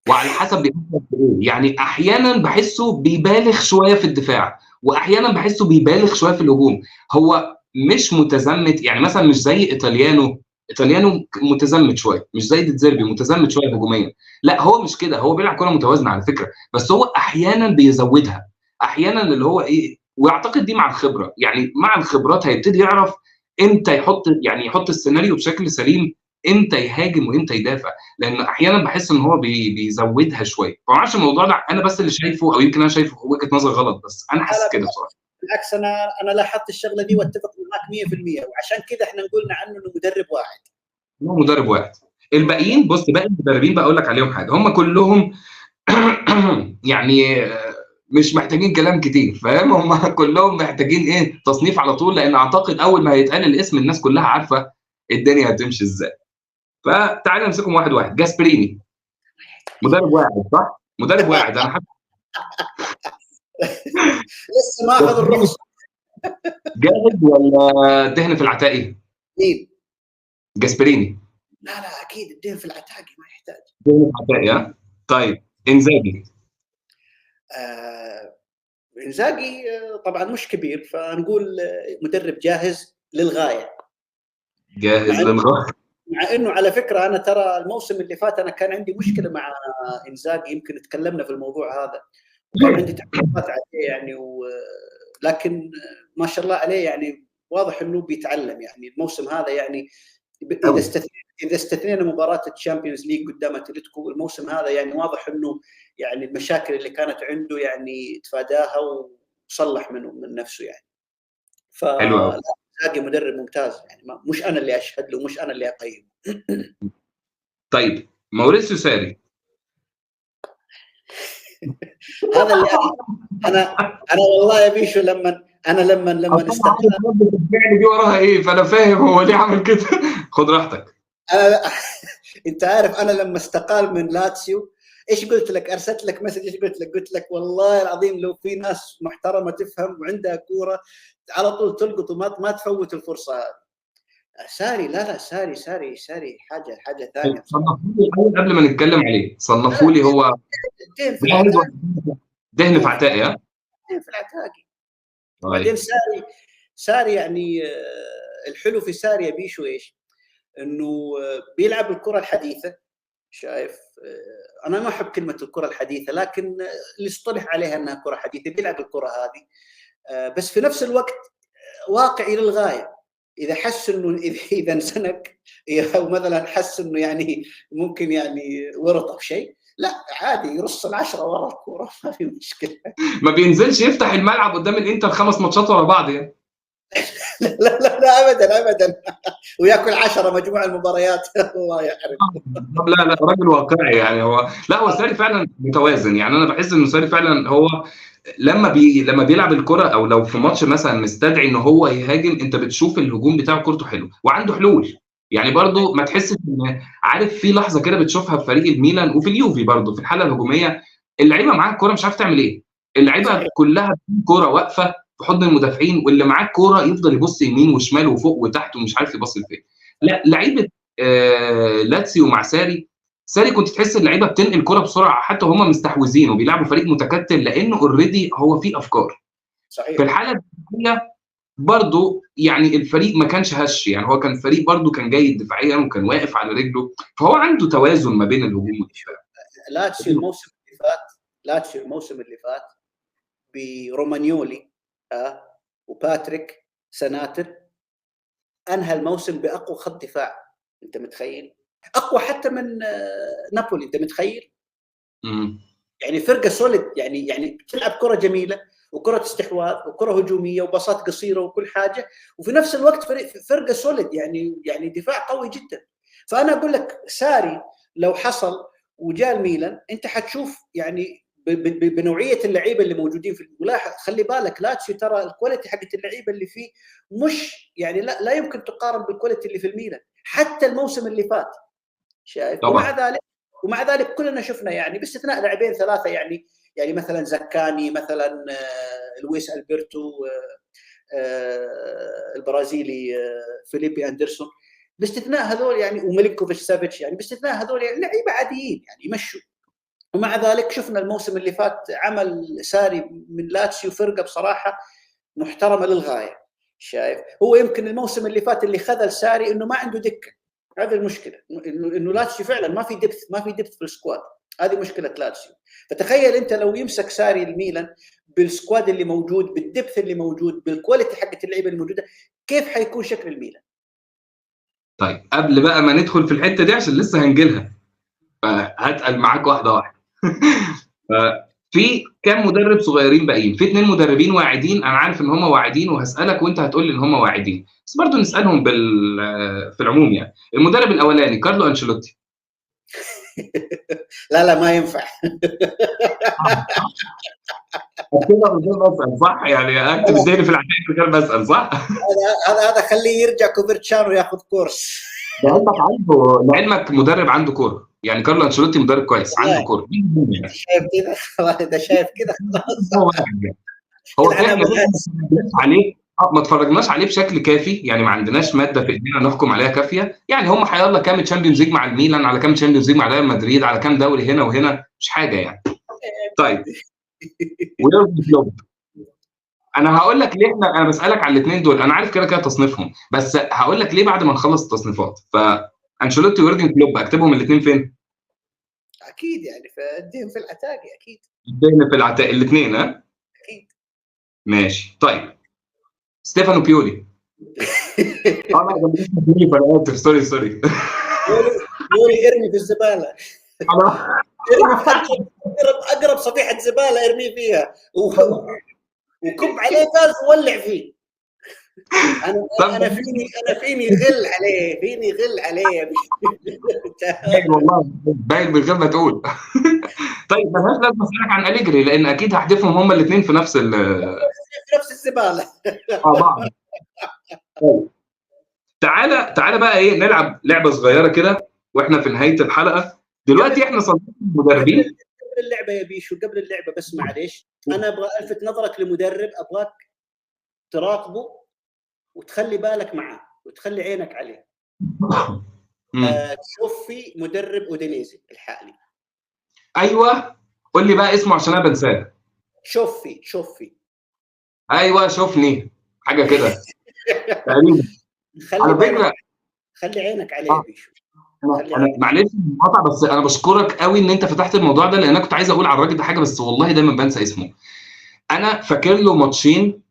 وعلى حسب بيأفور ايه يعني، احيانا بحسه بيبالغ شوية في الدفاع، واحيانا بحسه بيبالغ شوية في الهجوم. هو مش متزمت يعني، مثلا مش زي ايطاليانو متزمت شوية، مش زي ديتزيربي متزمت شوية هجوميا، لا هو مش كده، هو بيلعب كره متوازنة على فكرة، بس هو احيانا بيزودها، احيانا اللي هو ايه، واعتقد دي مع الخبرة يعني، مع الخبرات هيبتدي يعرف امتى يحط، يعني يحط السيناريو بشكل سليم، امتى يهاجم وامتى يدافع، لان احيانا بحس ان هو بيزودها شوية. فما اعرفش الموضوع ده انا بس اللي شايفه، او يمكن انا شايفه وجهه نظر غلط، بس انا حاسس كده بصراحة. بالعكس انا لاحظت الشغلة دي واتفق معاك 100%، وعشان كذا احنا قلنا عنه انه مدرب واحد. هو مدرب واحد. الباقيين بص، باقي المدربين بقى اقول لك عليهم حاجة، هم كلهم يعني مش محتاجين كلام كتير، فاهم؟ هم كلهم محتاجين ايه، تصنيف على طول، لان اعتقد اول ما هيتقال الاسم الناس كلها عارفه الدنيا هتمشي ازاي. فتعالى نمسكهم واحد واحد. جاسبريني مدرب واحد صح؟ مدرب واحد. انا حابب لسه ما اخذ الرخصة. جاهز ولا الدهن في العتاقي؟ مين؟ جاسبريني. لا لا اكيد الدهن في العتاقي، ما يحتاج. الدهن في العتاقي. ها؟ طيب انزاجي. انزاجي طبعا مش كبير، فنقول مدرب جاهز للغاية. جاهز للغاية، مع انه على فكرة انا ترى الموسم اللي فات انا كان عندي مشكلة مع انزاجي، يمكن تكلمنا في الموضوع هذا، وكان عندي تعليقات عليه يعني، لكن ما شاء الله عليه يعني واضح انه بيتعلم يعني الموسم هذا. يعني اذا استثنينا مباراة ال Champions League قدام اتلتيكو، الموسم هذا يعني واضح انه يعني المشاكل اللي كانت عنده يعني تفاداها وصلح من نفسه يعني. ف انزاجي مدرب ممتاز يعني، مش انا اللي اشهد له، مش انا اللي اقيمه. طيب موريسيو ساري هذا اللي انا والله يا بيشو لما لما استقال دي وراها ايه، فانا فاهم هو ليه عمل كده. خد راحتك. انا انت عارف انا لما استقال من لاتسيو ايش قلت لك؟ ارسلت لك message، ايش قلت لك؟ قلت لك والله العظيم لو في ناس محترمه تفهم وعندها كورة على طول تلقط وما تفوت الفرصة هذه. ساري لا ساري ساري ساري حاجة ثانية. صنفوا لي قبل ما نتكلم عليه، صنفوا لي هو دهن في عتاقي، دهن في العتاقي. بعدين ساري يعني الحلو في ساري يا بيشو ايش؟ انه بيلعب الكره الحديثة. شايف، انا ما احب كلمة الكره الحديثة، لكن اللي اصطلح عليها انها كره حديثه، بيلعب الكره هذه، بس في نفس الوقت واقعي للغاية. اذا حس انه اذا انزنق او مثلا حس انه يعني ممكن يعني ورط او شيء، لا عادي يرص 10 ورا الكورة، ما في مشكلة. ما بينزلش يفتح الملعب قدام الانتر 5 ماتشات ورا بعض يعني. لا لا لا ابدا ابدا، وياكل 10 مجموع المباريات. الله يحرم. لا لا راجل واقعي يعني. هو لا، هو ساري فعلا متوازن يعني. انا بحس انه ساري فعلا هو لما بيلعب الكره، او لو في ماتش مثلا مستدعي ان هو يهاجم، انت بتشوف الهجوم بتاعه كورته حلو وعنده حلول يعني. برضو ما تحسش ان، عارف في لحظة كده بتشوفها في فريق الميلان وفي اليوفي برضو في الحالة الهجومية، اللعيبة معاها الكورة مش عارف تعمل ايه، اللعيبة كلها كورة واقفة في حضن المدافعين، واللي معاه الكورة يفضل يبص يمين وشمال وفوق وتحت ومش عارف يبص لفين. لا لعيبة لاتسيو مع ساري كنت تحس اللعيبة بتنقل الكورة بسرعة حتى هم مستحوذين وبيلعبوا فريق متكتل، لانه already هو فيه افكار. صحيح. في الحالة الدفاعية برضو يعني الفريق ما كانش هش يعني، هو كان فريق برضو كان جيد دفاعيا وكان واقف على رجله، فهو عنده توازن ما بين الهجوم والدفاع. لاتسيو الموسم اللي فات برومانيولي وباتريك سناتر انهى الموسم باقوى خط دفاع، انت متخيل؟ اقوى حتى من نابولي، انت متخيل؟ يعني فرقه solid، يعني بتلعب كره جميلة وكره استحواذ وكره هجومية وباصات قصيرة وكل حاجة، وفي نفس الوقت فرقه solid يعني دفاع قوي جدا. فانا اقول لك ساري لو حصل وجاء الميلان انت حتشوف يعني بنوعيه اللعيبة اللي موجودين في الملاحظ. خلي بالك لاتسيو ترى ال quality حقت اللعيبة اللي فيه مش يعني لا يمكن تقارن بال quality اللي في الميلان حتى الموسم اللي فات، شايف؟ ومع ذلك كلنا شفنا يعني باستثناء لاعبين ثلاثة يعني مثلا زكاني، مثلا لويس البرتو، البرازيلي فيليبي اندرسون، باستثناء هذول يعني، وميلينكوفيتش سافيتش، يعني باستثناء هذول يعني لعيبة عاديين يعني يمشوا. ومع ذلك شفنا الموسم اللي فات عمل ساري من لاتسيو فرقه بصراحة محترمه للغاية، شايف؟ هو يمكن الموسم اللي فات اللي خذل ساري انه ما عنده دكه، هذه المشكلة، انه لاتسيو فعلا ما في depth، ما في depth في ال squad، هذه مشكلة لاتسيو. فتخيل انت لو يمسك ساري الميلان بال squad اللي موجود، بال depth اللي موجود، بال quality حقت اللعيبة الموجودة، كيف حيكون شكل الميلان؟ طيب قبل بقى ما ندخل في الحتة دي عشان لسه هنجيلها، فهتقل معاك واحدة واحدة. في كام مدرب صغيرين باقيين، في 2 مدربين واعدين، انا عارف ان هم واعدين وهسالك وانت هتقول لي ان هم واعدين، بس برضو نسالهم في العموم يعني. المدرب الاولاني كارلو انشيلوتي. لا ما ينفع. كده بسال صح يعني، اكتب ازاي في العداد كده بسال صح؟ هذا خليه يرجع كوفرتشانو ياخذ كورس. لعلمك مدرب عنده كورة يعني، كارلو انشيلوتي مدرب كويس عنده كورة. شايف كده؟ خلاص ده شايف كده خلاص. هو احنا عليه ما اتفرجناش عليه بشكل كافي يعني، ما عندناش مادة في ايدينا نحكم عليها كافيه يعني. هم هيلا كام Champions League مع الميلان، على كام Champions League مع ريال مدريد، على كام دوري هنا وهنا، مش حاجة يعني. طيب ويورجن كلوب. انا هقول لك ليه انا بسالك على الاثنين دول، انا عارف كده كده تصنيفهم، بس هقول لك ليه بعد ما نخلص التصنيفات. فانشيلوتي ويورجن كلوب اكتبهم الاثنين فين؟ اكيد يعني فاديهم في العتاقي، اكيد اديهم في العتاقي الاثنين. ها اكيد ماشي. طيب ستيفانو بيولي. انا بيولي، فانا اسف، sorry sorry. بيولي ارمي في الزبالة. ارمي في اقرب صفيحه زبالة ارمي فيها وكب عليه غاز وولع فيه. انا فيني غل عليه، فيني غل عليه. والله باين من غير ما تقول. طيب مالهاش لازمه اسالك عن أليجري لان اكيد هحذفهم هما الاثنين في نفس في نفس الزبالة. بعض. طيب تعالى بقى ايه، نلعب لعبه صغيرة كده واحنا في نهاية الحلقة دلوقتي. احنا صنفنا المدربين. قبل اللعبة يا بيشو، قبل اللعبة بس معليش، انا ابغى الفت نظرك لمدرب ابغاك تراقبه وتخلي بالك معاه وتخلي عينك عليه. تشوفي مدرب اودينيزي الحالي. ايوه قول لي بقى اسمه عشان انا بنساه. شوفي. ايوه شوفني حاجة كده تقريبا. على فكرة خلي عينك عليه يا بيشو. انا معلش مقاطع، بس انا بشكرك قوي ان انت فتحت الموضوع ده، لان انا كنت عايز اقول على الراجل ده حاجة بس والله دايما بنسى اسمه. انا فاكر له ماتشين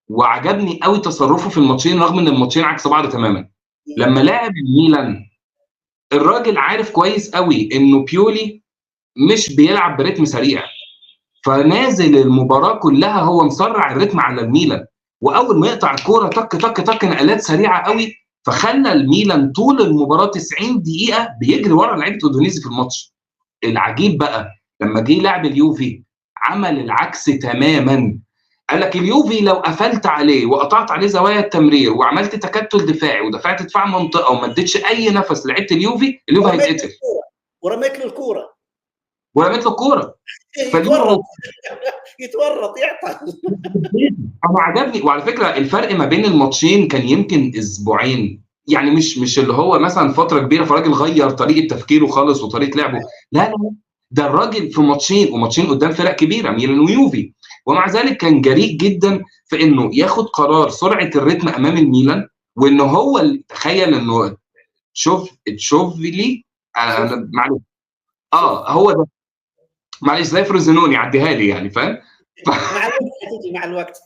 وعجبني قوي تصرفه في الماتشين رغم ان الماتشين عكس بعض تماما. لما لعب الميلان الراجل عارف كويس قوي انه بيولي مش بيلعب برتم سريع، فنازل المباراة كلها هو مسرع الريتم على الميلان، واول ما يقطع الكورة تك تك تك نقلات سريعة قوي، فخلى الميلان طول المباراة 90 دقيقة بيجري ورا لعيبة اودونيزي في الماتش. العجيب بقى لما جه لعب اليوفي عمل العكس تماما. قال لك اليوفي لو قفلت عليه وقطعت عليه زوايا التمرير وعملت تكتل دفاعي ودفعت دفاع منطقة وما اديتش اي نفس لعيبة اليوفي، اليوفي هيتقتل. ورميت له الكورة. ورميت له الكورة. يتورط يعطل. انا عجبني. وعلى فكرة الفرق ما بين الماتشين كان يمكن اسبوعين، يعني مش اللي هو مثلا فترة كبيرة فالراجل غير طريقه تفكيره خالص وطريقه لعبه، لا لا، ده الراجل في ماتشين وماتشين قدام فرق كبيرة ميلان ويوفي، ومع ذلك كان جريء جدا في انه ياخد قرار سرعة الريتم امام الميلان، وان هو تخيل انه تشوف لي انا معلش هو ده معلش زي فروزينوني عديها لي يعني، فاهم؟ مع الوقت هتيجي مع الوقت.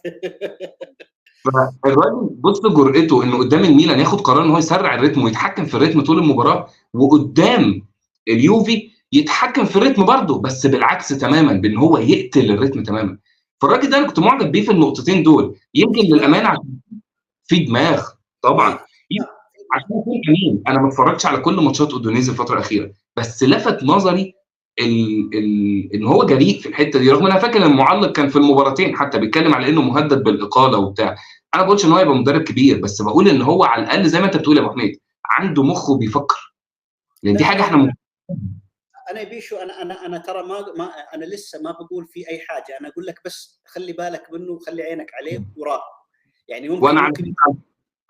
فالراجل بص جرأته انه قدام الميلان ياخد قرار ان هو يسرع الريتم ويتحكم في الريتم طول المباراة، وقدام اليوفي يتحكم في الريتم برضه بس بالعكس تماما، بان هو يقتل الريتم تماما. فالراجل ده انا كنت معجب بيه في النقطتين دول، يمكن للامانة عشان في دماغ طبعا، عشان اكون امين انا ما اتفرجتش على كل ماتشات اودونيزي الفترة الاخيرة، بس لفت نظري ان هو جريء في الحتة دي، رغم ان انا فاكر ان المعلق كان في المباراتين حتى بيتكلم على انه مهدد بالاقاله وبتاع. انا ما بقولش ان هو يبقى مدرب كبير، بس بقول ان هو على الاقل زي ما انت بتقول يا ابو حميد عنده مخ وبيفكر، لان دي حاجة احنا انا بيشو انا ترى ما انا لسه ما بقول في اي حاجة، انا اقول لك بس خلي بالك منه وخلي عينك عليه وراقب يعني. ممكن وانا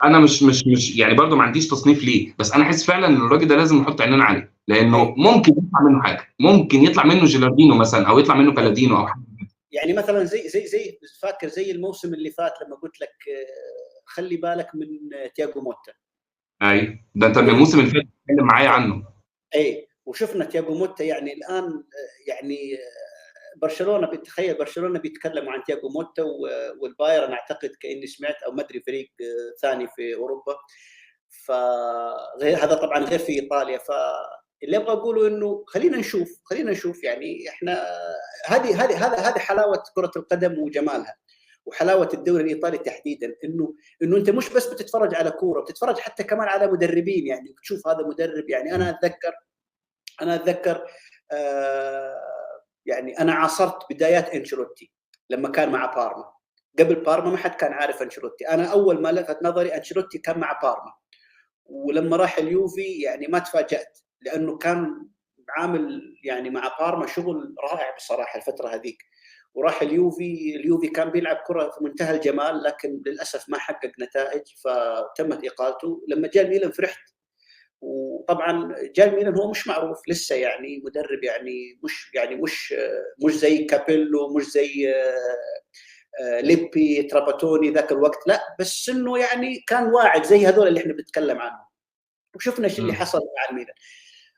انا مش يعني برضه ما عنديش تصنيف ليه، بس انا احس فعلا ان الراجل ده لازم نحط عيننا عليه، لانه ممكن يطلع منه حاجة، ممكن يطلع منه جيلاردينو مثلا او يطلع منه بلادينو او حاجة. يعني مثلا زي فاكر زي الموسم اللي فات لما قلت لك خلي بالك من تياجو موتا. اي ده انت من الموسم اللي فات بتتكلم معايا عنه. اي وشفنا تياجو موتا يعني الان، يعني برشلونة بتخيل برشلونة بيتكلموا عن تياجو موتا والبايرن اعتقد كاني سمعت او ما ادري فريق ثاني في اوروبا، فغير هذا طبعا غير في ايطاليا. فاللي ابغى اقوله انه خلينا نشوف يعني احنا هذه هذه حلاوة كره القدم وجمالها وحلاوة الدوري الايطالي تحديدا، انه انت مش بس بتتفرج على كورة، بتتفرج حتى كمان على مدربين، يعني بتشوف هذا مدرب. يعني انا اتذكر يعني انا عاصرت بدايات انشيلوتي لما كان مع بارما. قبل بارما ما حد كان عارف انشيلوتي. انا اول ما لفت نظري انشيلوتي كان مع بارما، ولما راح اليوفي يعني ما تفاجأت، لانه كان عامل يعني مع بارما شغل رائع بصراحة الفترة هذيك. وراح اليوفي، اليوفي كان بيلعب كره في منتهى الجمال، لكن للاسف ما حقق نتائج فتمت اقالته. لما جاء الميلان فرحت، وطبعا جاء الميلان هو مش معروف لسه، يعني مدرب يعني مش زي كابيلو، مش زي ليبي تراباتوني ذاك الوقت، لا بس انه يعني كان واعد زي هذول اللي احنا بنتكلم عنهم. وشفنا ايش اللي حصل مع الميلان.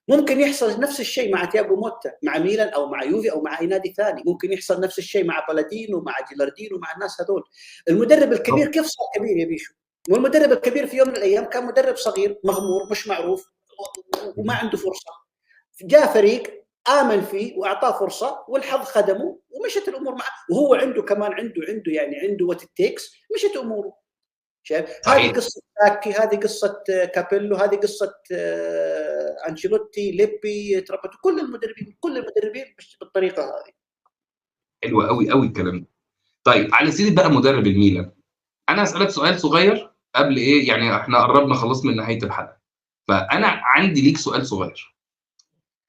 ممكن يحصل نفس الشيء مع تياغو موتا مع ميلان او مع يوفي او مع اي نادي ثاني، ممكن يحصل نفس الشيء مع بلادينو مع جيلاردينو مع الناس هذول. المدرب الكبير كيف صار كبير يا بيشو؟ والمدرب الكبير في يوم من الايام كان مدرب صغير مغمور مش معروف وما عنده فرصة، جاء فريق آمن فيه واعطاه فرصة والحظ خدمة ومشت الامور معه، وهو عنده كمان عنده يعني عنده what it takes، مشت اموره. شايف؟ هذه قصة ساكي، هذه قصة كابيلو، هذه قصة انشيلوتي، ليبي، تراباتو، كل المدربين بالطريقة هذه. حلوة قوي قوي الكلام ده. طيب على سيره بقى مدرب الميلان، انا اسالك سؤال صغير قبل ايه، يعني احنا قربنا خلاص من نهاية الحلقة، فانا عندي ليك سؤال صغير.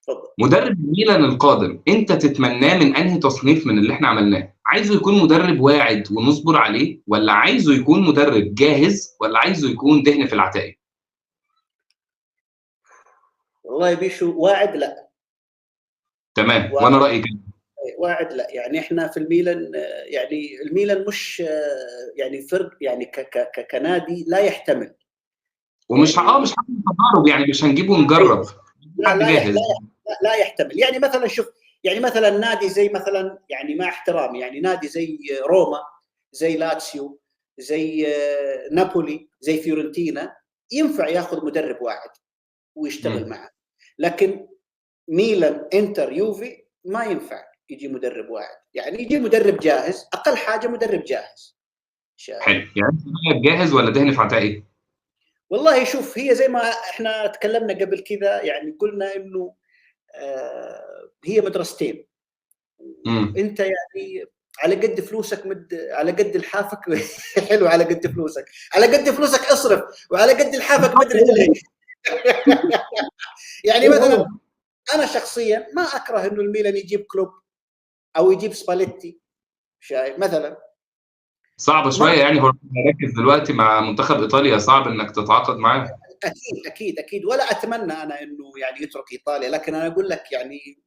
اتفضل. مدرب الميلان القادم انت تتمناه من انهي تصنيف من اللي احنا عملناه؟ عايزه يكون مدرب واعد ونصبر عليه، ولا عايزه يكون مدرب جاهز، ولا عايزه يكون دهن في العتاقي؟ والله يا بيشو واعد لا. تمام، وانا رايي كده واعد لا. يعني احنا في الميلان، يعني الميلان مش يعني فرق، يعني ك كنادي لا يحتمل، ومش يعني مش هنجرب، يعني مش هنجيبه ونجرب. لا لا, لا يحتمل. يعني مثلا شوف، يعني مثلا نادي زي مثلا، يعني مع احترامي، يعني نادي زي روما، زي لاتسيو، زي نابولي، زي فيورنتينا، ينفع ياخذ مدرب واحد ويشتغل معه. لكن ميلان، انتر، يوفي ما ينفع يجي مدرب واحد، يعني يجي مدرب جاهز، اقل حاجة مدرب جاهز. حلو، يعني جاهز ولا دهن في عتاقي؟ والله شوف، هي زي ما احنا تكلمنا قبل كذا، يعني قلنا انه هي مدرستين. انت يعني على قد فلوسك على قد لحافك حلو، على قد فلوسك، على قد فلوسك اصرف، وعلى قد لحافك مدري ليش. يعني مثلا انا شخصيا ما اكره انه الميلان يجيب كلوب او يجيب سباليتي، شايف مثلا. صعبة شوية يعني، هو مركز دلوقتي مع منتخب ايطاليا، صعب انك تتعاقد معاه. اكيد اكيد اكيد، ولا اتمنى انا انه يعني يترك ايطاليا، لكن انا اقول لك يعني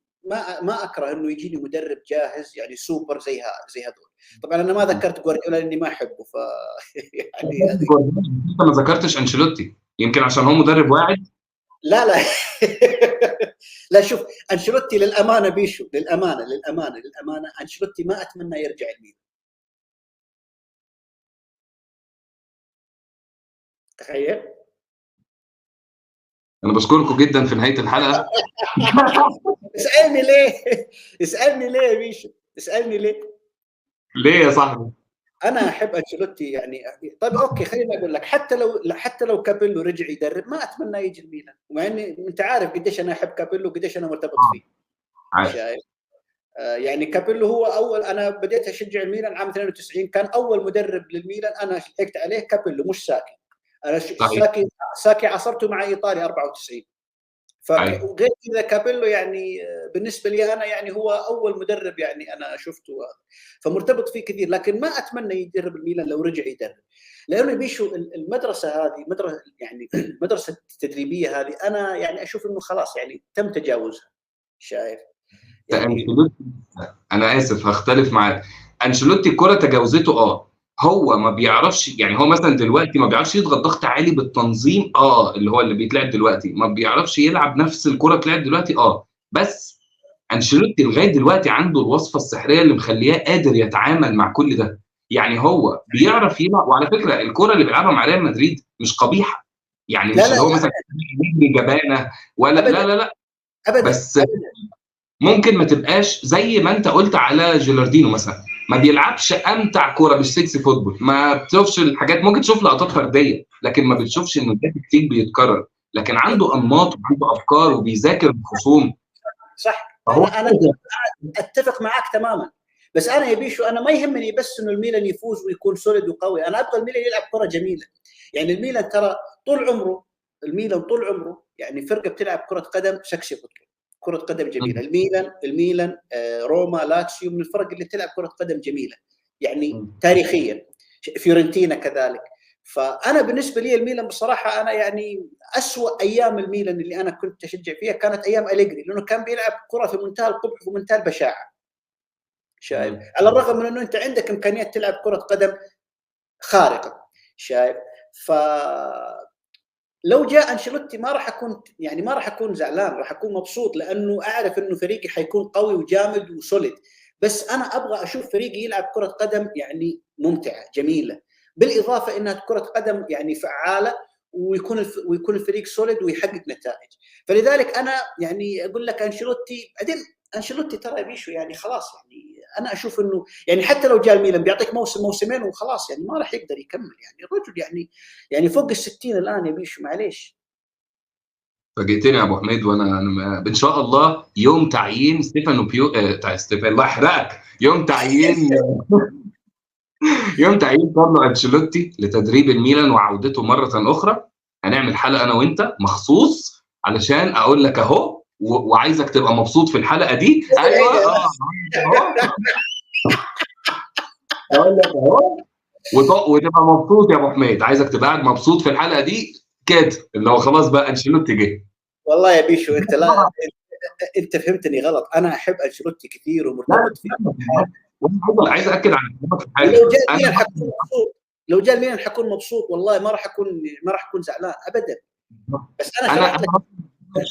ما اكره انه يجيني مدرب جاهز، يعني سوبر زي هذول. طبعا انا ما ذكرت جوارديولا لاني ما احبه، ف يعني انت ما ذكرتش انشيلوتي، يمكن عشان هو مدرب واعد. لا لا لا، شوف انشيلوتي للامانة بيشو، للامانة للامانة للامانة، انشيلوتي ما اتمنى يرجع الميلان. تخيل. انا بشكركم جدا في نهاية الحلقة. اسالني ليه، اسالني ليه يا بيشو، اسالني ليه. ليه يا صاحبي؟ انا احب انشيلوتي يعني. طيب okay، خليني اقول لك، حتى لو كابيلو رجع يدرب ما اتمنى يجي الميلان، ومع اني انت عارف قديش انا احب كابيلو وقديش انا مرتبط فيه. شايف؟ يعني كابيلو هو اول، انا بديت اشجع الميلان عام 92، كان اول مدرب للميلان انا لحقت عليه كابيلو، مش ساكي. انا ساكي عصرته مع ايطاليا 94. فغير كذا كابيلو يعني بالنسبة لي انا يعني هو اول مدرب يعني انا شفته، فمرتبط فيه كثير. لكن ما اتمنى يدرب الميلان لو رجع يدرب، لانه بيشو المدرسة هذه، مدرسه يعني المدرسة التدريبية هذه، انا يعني اشوف انه خلاص يعني تم تجاوزها. شايف؟ يعني انا اسف هختلف معاك. انشيلوتي الكره تجاوزته، هو ما بيعرفش، يعني هو مثلا دلوقتي ما بيعرفش يضغط ضغط عالي بالتنظيم، اللي هو اللي بيتلعب دلوقتي، ما بيعرفش يلعب نفس الكره بتلعب دلوقتي، بس انشيلوتي لغاية دلوقتي عنده الوصفة السحريه اللي مخلياه قادر يتعامل مع كل ده. يعني هو بيعرف يلعب، وعلى فكرة الكره اللي بيلعبها مع ريال مدريد مش قبيحة، يعني مش اللي هو مثلا جبانه ولا أبداً. لا لا لا أبداً. بس أبداً. ممكن ما تبقاش زي ما انت قلت على جيلاردينو مثلا، ما بيلعبش امتع كورة، مش sexy football، ما بتشوفش الحاجات، ممكن تشوف لقطات فردية لكن ما بتشوفش انه ده تكتيك بيتكرر، لكن عنده انماط وعنده افكار وبيذاكر الخصوم. صح، انا اتفق معاك تماما. بس انا يا بيشو، انا ما يهمني بس انه الميلان يفوز ويكون solid وقوي، انا ابغى الميلان يلعب كره جميلة. يعني الميلان ترى طول عمره، الميلان طول عمره يعني فرقه بتلعب كره قدم sexy football، كرة قدم جميلة. الميلان، روما، لاتسيو، من الفرق اللي تلعب كرة قدم جميلة يعني تاريخيا. فيورنتينا كذلك. فانا بالنسبة لي الميلان بصراحة، انا يعني اسوأ ايام الميلان اللي انا كنت اشجع فيها كانت ايام أليجري، لانه كان بيلعب كره في منتهى القبح ومنتهى البشاعه. شايف؟ على الرغم من انه انت عندك امكانيات تلعب كره قدم خارقة. شايف؟ ف لو جاء انشيلوتي ما راح اكون يعني ما راح اكون زعلان، راح اكون مبسوط، لانه اعرف انه فريقي حيكون قوي وجامد و solid. بس انا ابغى اشوف فريقي يلعب كره قدم يعني ممتعة جميلة، بالاضافة انها كره قدم يعني فعاله، ويكون الفريق solid ويحقق نتائج. فلذلك انا يعني اقول لك انشيلوتي. بعدين انشيلوتي ترى بيشو يعني خلاص، يعني انا اشوف انه يعني حتى لو جاء الميلان بيعطيك موسم موسمين وخلاص، يعني ما راح يقدر يكمل. يعني الرجل يعني فوق 60 الان يا بيشو، معليش. فاجئتني يا ابو حميد. وانا ان شاء الله يوم تعيين ستيفانو بيو ستيفان الله يحرقك، يوم تعيين يوم تعيين كارلو انشيلوتي لتدريب الميلان وعودته مرة اخرى، هنعمل حلقة انا وانت مخصوص علشان اقول لك اهو، وعايزك تبقى مبسوط في الحلقة دي. ايوه اقول لك اهو، وتبقى مبسوط يا ابو حميد، عايزك تبقى قاعد مبسوط في الحلقة دي كده، اللي هو خلاص بقى انشيلوتي جه. والله يا بيشو انت لا انت فهمتني غلط، انا احب انشيلوتي كثير ومرتبط فيه. عايز اكد على حاجة، لو جاء الميلان حكون مبسوط، لو جاء الميلان حكون مبسوط والله، ما راح اكون زعلان ابدا. بس انا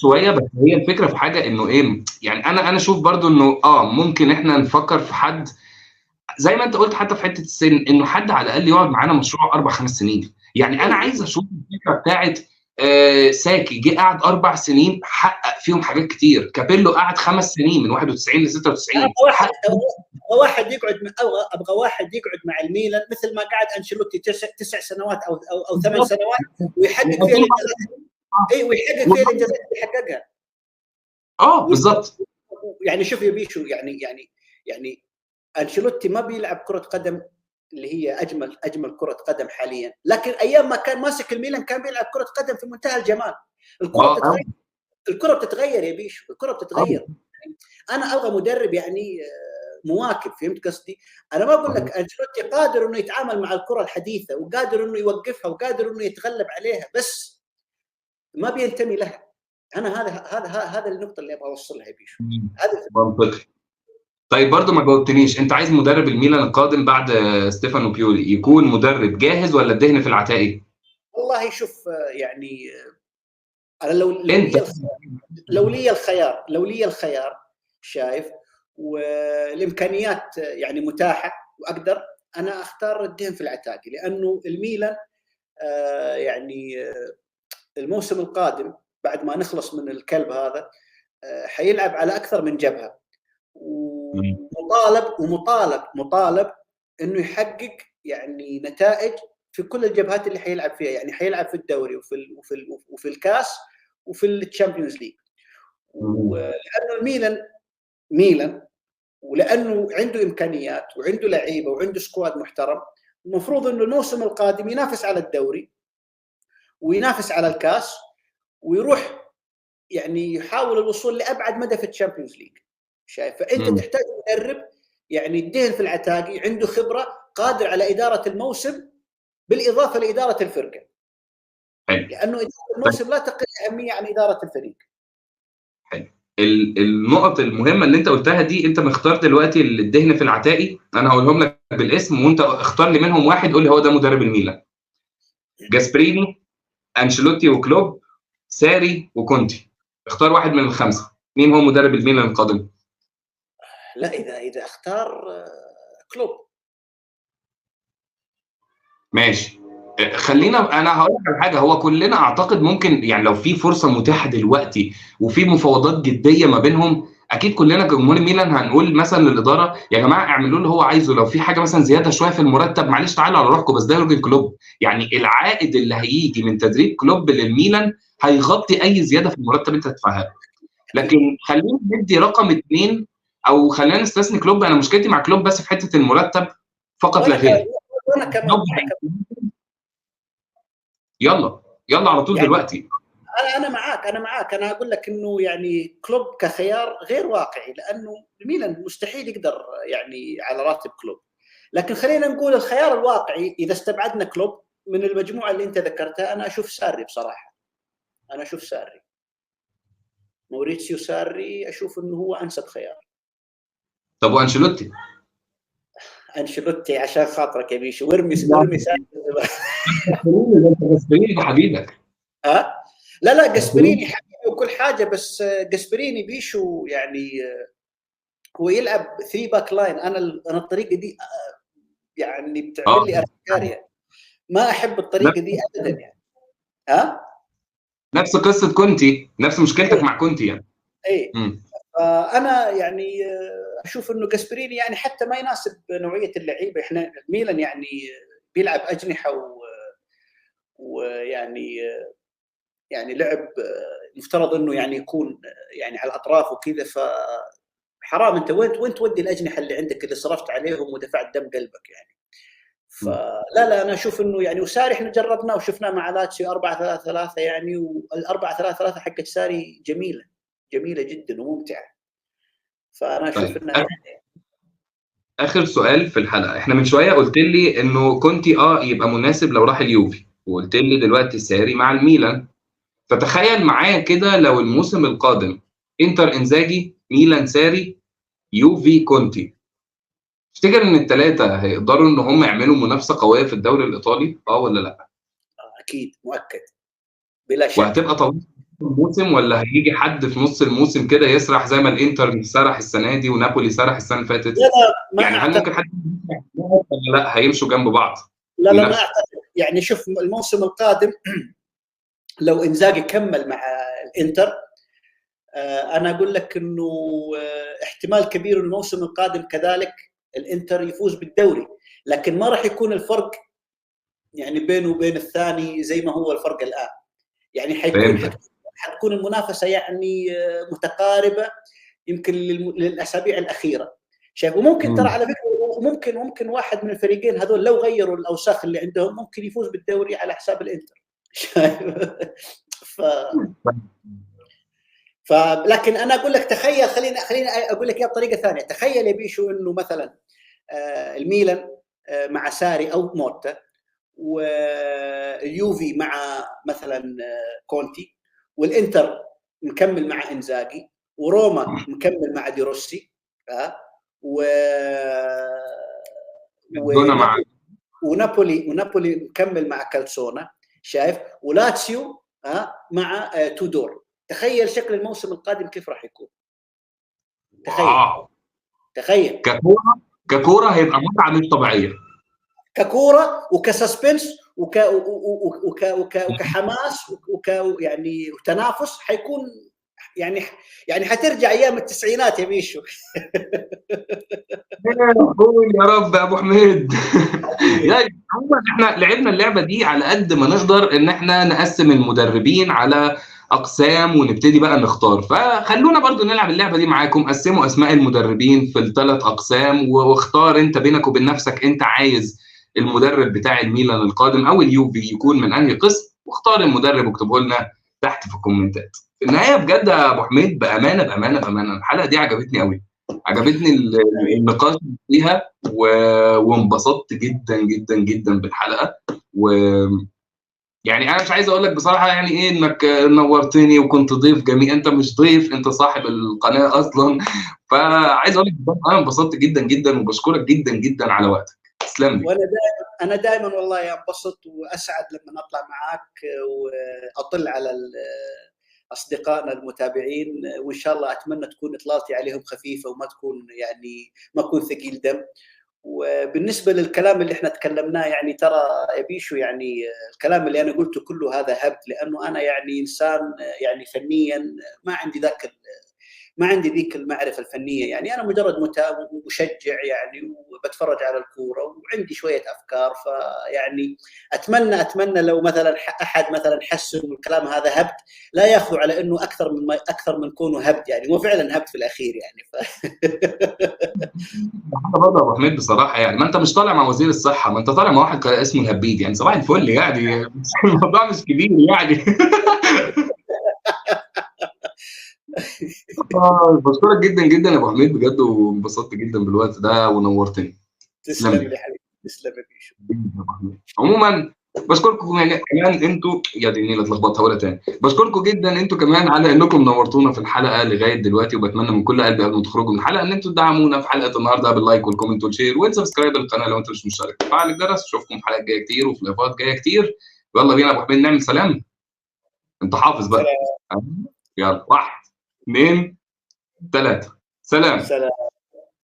شوية، بس هي الفكرة في حاجة انه ايه، يعني انا اشوف برضو انه ممكن احنا نفكر في حد زي ما انت قلت، حتى في حتة السن، انه حد على الاقل يقعد معانا مشروع 4-5 سنين. يعني انا عايز اشوف الفكرة بتاعت ساكي جه قعد 4 سنين حقق فيهم حاجات كتير، كابيلو قعد 5 سنين من 91 ل 96. واحد يقعد ابغى واحد يقعد مع الميلان مثل ما قعد انشيلوتي 9 سنوات او 8 سنوات ويحقق فيها الانجازات. اي ويحقق فيها الانجازات اللي حققها. بالضبط. يعني شوف يا بيشو، يعني انشيلوتي ما بيلعب كرة قدم اللي هي اجمل كرة قدم حاليا، لكن ايام ما كان ماسك الميلان كان بيلعب كرة قدم في منتهى الجمال. الكرة بتتغير، الكرة بتتغير يا بيشو، الكرة بتتغير. انا ابغى مدرب يعني مواكب، فهمت قصدي؟ انا ما اقول لك انشيلوتي قادر انه يتعامل مع الكرة الحديثة وقادر انه يوقفها وقادر انه يتغلب عليها، بس ما بينتمي لها. انا هذا النقطة اللي ابغى اوصلها يا بيشو. هذا منطقي. طيب برضو ما جاوبتنيش، انت عايز مدرب الميلان القادم بعد ستيفانو بيولي يكون مدرب جاهز ولا الدهن في العتاقي؟ والله شوف، يعني انا لو لي الخيار شايف، والامكانيات يعني متاحة واقدر، انا اختار الدهن في العتاقي، لانه الميلان يعني الموسم القادم بعد ما نخلص من الكلب هذا حيلعب على اكثر من جبهة، ومطالب مطالب انه يحقق يعني نتائج في كل الجبهات اللي حيلعب فيها. يعني حيلعب في الدوري وفي الكاس وفي ال Champions League. ولانه الميلان ميلان، ولانه عنده امكانيات وعنده لعيبة وعنده squad محترم، المفروض انه الموسم القادم ينافس على الدوري وينافس على الكاس، ويروح يعني يحاول الوصول لابعد مدى في ال Champions League. شايف؟ فانت تحتاج مدرب يعني الدهن في العتاقي، عنده خبره، قادر على ادارة الموسم بالاضافة لادارة الفرقة. حلو. لانه ادارة الموسم لا تقل اهمية عن ادارة الفريق. حلو. النقط المهمة اللي انت قلتها دي، انت مختار دلوقتي الدهن في العتاقي، انا هقولهم لك بالاسم وانت اختار لي منهم واحد، قول لي هو ده مدرب الميلان. جاسبريني، انشيلوتي وكلوب، ساري وكونتي. اختار واحد من الخمسة، مين هو مدرب الميلان القادم؟ لا، اذا اختار كلوب. ماشي، خلينا، انا هقول لك على حاجة، هو كلنا اعتقد ممكن يعني لو في فرصة متاحة دلوقتي وفي مفاوضات جدية ما بينهم، اكيد كلنا كجمهور ميلان هنقول مثلا للادارة يا جماعة اعملوا اللي هو عايزه، لو في حاجة مثلا زيادة شوية في المرتب معلش تعالوا على روحكم، بس ده يورجن كلوب. يعني العائد اللي هيجي من تدريب كلوب للميلان هيغطي اي زيادة في المرتب انت هتدفعها. لكن خلينا ندي رقم 2، او خلينا نستثني كلوب. انا مشكلتي مع كلوب بس في حتة المرتب فقط لا غير. وانا كمان يلا يلا على طول يعني دلوقتي. انا معاك، انا اقول لك انه يعني كلوب كخيار غير واقعي، لانه الميلان مستحيل يقدر يعني على راتب كلوب. لكن خلينا نقول الخيار الواقعي اذا استبعدنا كلوب من المجموعة اللي انت ذكرتها انا اشوف ساري بصراحة، انا اشوف ساري، موريتسيو ساري اشوف انه هو انسب خيار. طب وانشيلوتي؟ انشيلوتي عشان خاطرك يا بيشو، وارمي ساري. جاسبريني حبيبك. ها؟ لا لا جاسبريني حبيبي وكل حاجة، بس جاسبريني بيشو يعني هو يلعب 3 back line. انا الطريقة دي يعني بتعمل لي ارتكاريا، ما احب الطريقة دي ابدا يعني. ها؟ نفس قصة كونتي، نفس مشكلتك مع كونتي يعني. اي فانا يعني اشوف انه جاسبريني يعني حتى ما يناسب نوعية اللعيبة. احنا ميلان يعني بيلعب اجنحة ويعني يعني لعب مفترض انه يعني يكون يعني على الاطراف وكذا، فحرام انت وين تودي الاجنحة اللي عندك اللي صرفت عليهم ودفعت دم قلبك يعني. فلا لا انا اشوف انه يعني وساري احنا جربناه وشفناه مع لاتسيو 4-3-3 يعني، وال4-3-3 حقت ساري جميلة جميلة جدا وممتعة. فانا اشوف طيب. انه اخر سؤال في الحلقة، احنا من شوية قلت لي انه كونتي يبقى مناسب لو راح اليوفي، وقلت لي دلوقتي ساري مع الميلان. فتخيل معايا كده لو الموسم القادم انتر انزاجي، ميلان ساري، يوفي كونتي، تفتكر ان الثلاثة هيقدروا ان هم يعملوا منافسه قوية في الدوري الايطالي ولا لا؟ اكيد مؤكد بلا شك. وهتبقى طويلة الموسم ولا هيجي حد في نص الموسم كده يسرح زي ما الانتر سرح السنة دي ونابولي سرح السنة اللي فاتت؟ لا لا يعني هل ممكن حد ولا لا هيمشوا جنب بعض؟ لا لا ما اعتقد. يعني شوف الموسم القادم لو انزاجي كمل مع الانتر، انا اقول لك انه احتمال كبير الموسم القادم كذلك الانتر يفوز بالدوري، لكن ما راح يكون الفرق يعني بينه وبين الثاني زي ما هو الفرق الان. يعني حتكون المنافسة يعني متقاربة يمكن للاسابيع الاخيرة، شايف؟ وممكن ترى على فكرة ممكن واحد من الفريقين هذول لو غيروا الاوساخ اللي عندهم ممكن يفوز بالدوري على حساب الانتر. لكن انا اقول لك تخيل، خليني اقول لك اياها بطريقة ثانية. تخيل يا بيشو انه مثلا الميلان مع ساري او موتا، واليوفي مع مثلا كونتي، والانتر مكمل مع انزاجي، وروما مكمل مع دي روسي، ونابولي مكمل مع كالسونا، شايف؟ ولاتسيو مع تودور. تخيل شكل الموسم القادم كيف راح يكون. تخيل. wow. تخيل ككوره هيبقى متعه مش طبيعية، ككوره وك suspense وك وك وك وكحماس وك يعني وتنافس، حيكون يعني حترجع ايام التسعينات يا ميشو. يا رب يا ابو حميد. يعني احنا لعبنا اللعبة دي على قد ما نقدر ان احنا نقسم المدربين على اقسام ونبتدي بقى نختار، فخلونا برضو نلعب اللعبة دي معاكم. قسموا اسماء المدربين في الثلاث اقسام، واختار انت بينك وبين نفسك انت عايز المدرب بتاع الميلان القادم او اليوفي يكون من انهي قسم، واختار المدرب واكتبه لنا تحت في الكومنتات. في النهاية بجد يا ابو حميد، بامانه بامانه بامانه الحلقة دي عجبتني قوي، عجبتني النقاش فيها، وانبسطت جدا جدا جدا بالحلقة. و يعني انا مش عايز اقول لك بصراحة يعني ايه انك نورتني وكنت ضيف جميل، انت مش ضيف، انت صاحب القناة اصلا. فعايز اقول لك انا انبسطت جدا جدا وبشكرك جدا جدا على وقتك. تسلم لي. وانا دائما والله انبسط واسعد لما اطلع معاك واطل على اصدقائنا المتابعين، وان شاء الله اتمنى تكون اطلالتي عليهم خفيفة وما تكون يعني ما اكون ثقيل دم. وبالنسبة للكلام اللي احنا تكلمناه، يعني ترى يا بيشو يعني الكلام اللي انا قلته كله هذا هبد، لانه انا يعني انسان يعني فنيا ما عندي ذاك ما عندي ذيك المعرفة الفنية، يعني انا مجرد مشجع يعني وبتفرج على الكورة وعندي شوية افكار. فيعني اتمنى لو مثلا احد مثلا حس انه الكلام هذا هبد لا ياخذه على انه اكثر من كونه هبد، يعني هو فعلا هبد في الاخير يعني. برضه يا ابو حميد بصراحة يعني ما انت مش طالع مع وزير الصحة، ما انت طالع مع واحد اسمه الهبيد، يعني صباح الفل يعني الموضوع مش كبير يعني. بشكرك جدا جدا يا ابو حميد بجد، وانبسطت جدا بالوقت ده ونورتني. تسلم لي حبيبي، تسلم يا بيشو. عموما بشكركم كمان انتوا، يا دي النيله اتلخبطت ولا تاني. بشكركم جدا انتوا كمان على انكم نورتونا في الحلقة لغاية دلوقتي، وبتمنى من كل قلبي قبل ما تخرجوا من الحلقة ان انتوا تدعمونا في حلقة النهارده بال like وال comment وال share وال subscribe للقناة لو انتوا مش مشترك، وفعل الجرس. اشوفكم في حلقات جاية كتير وفي لايفات جاية كتير. يلا بينا يا ابو حميد نعمل سلام. انت حافظ بقى. يلا 1 2 3 سلام. سلام.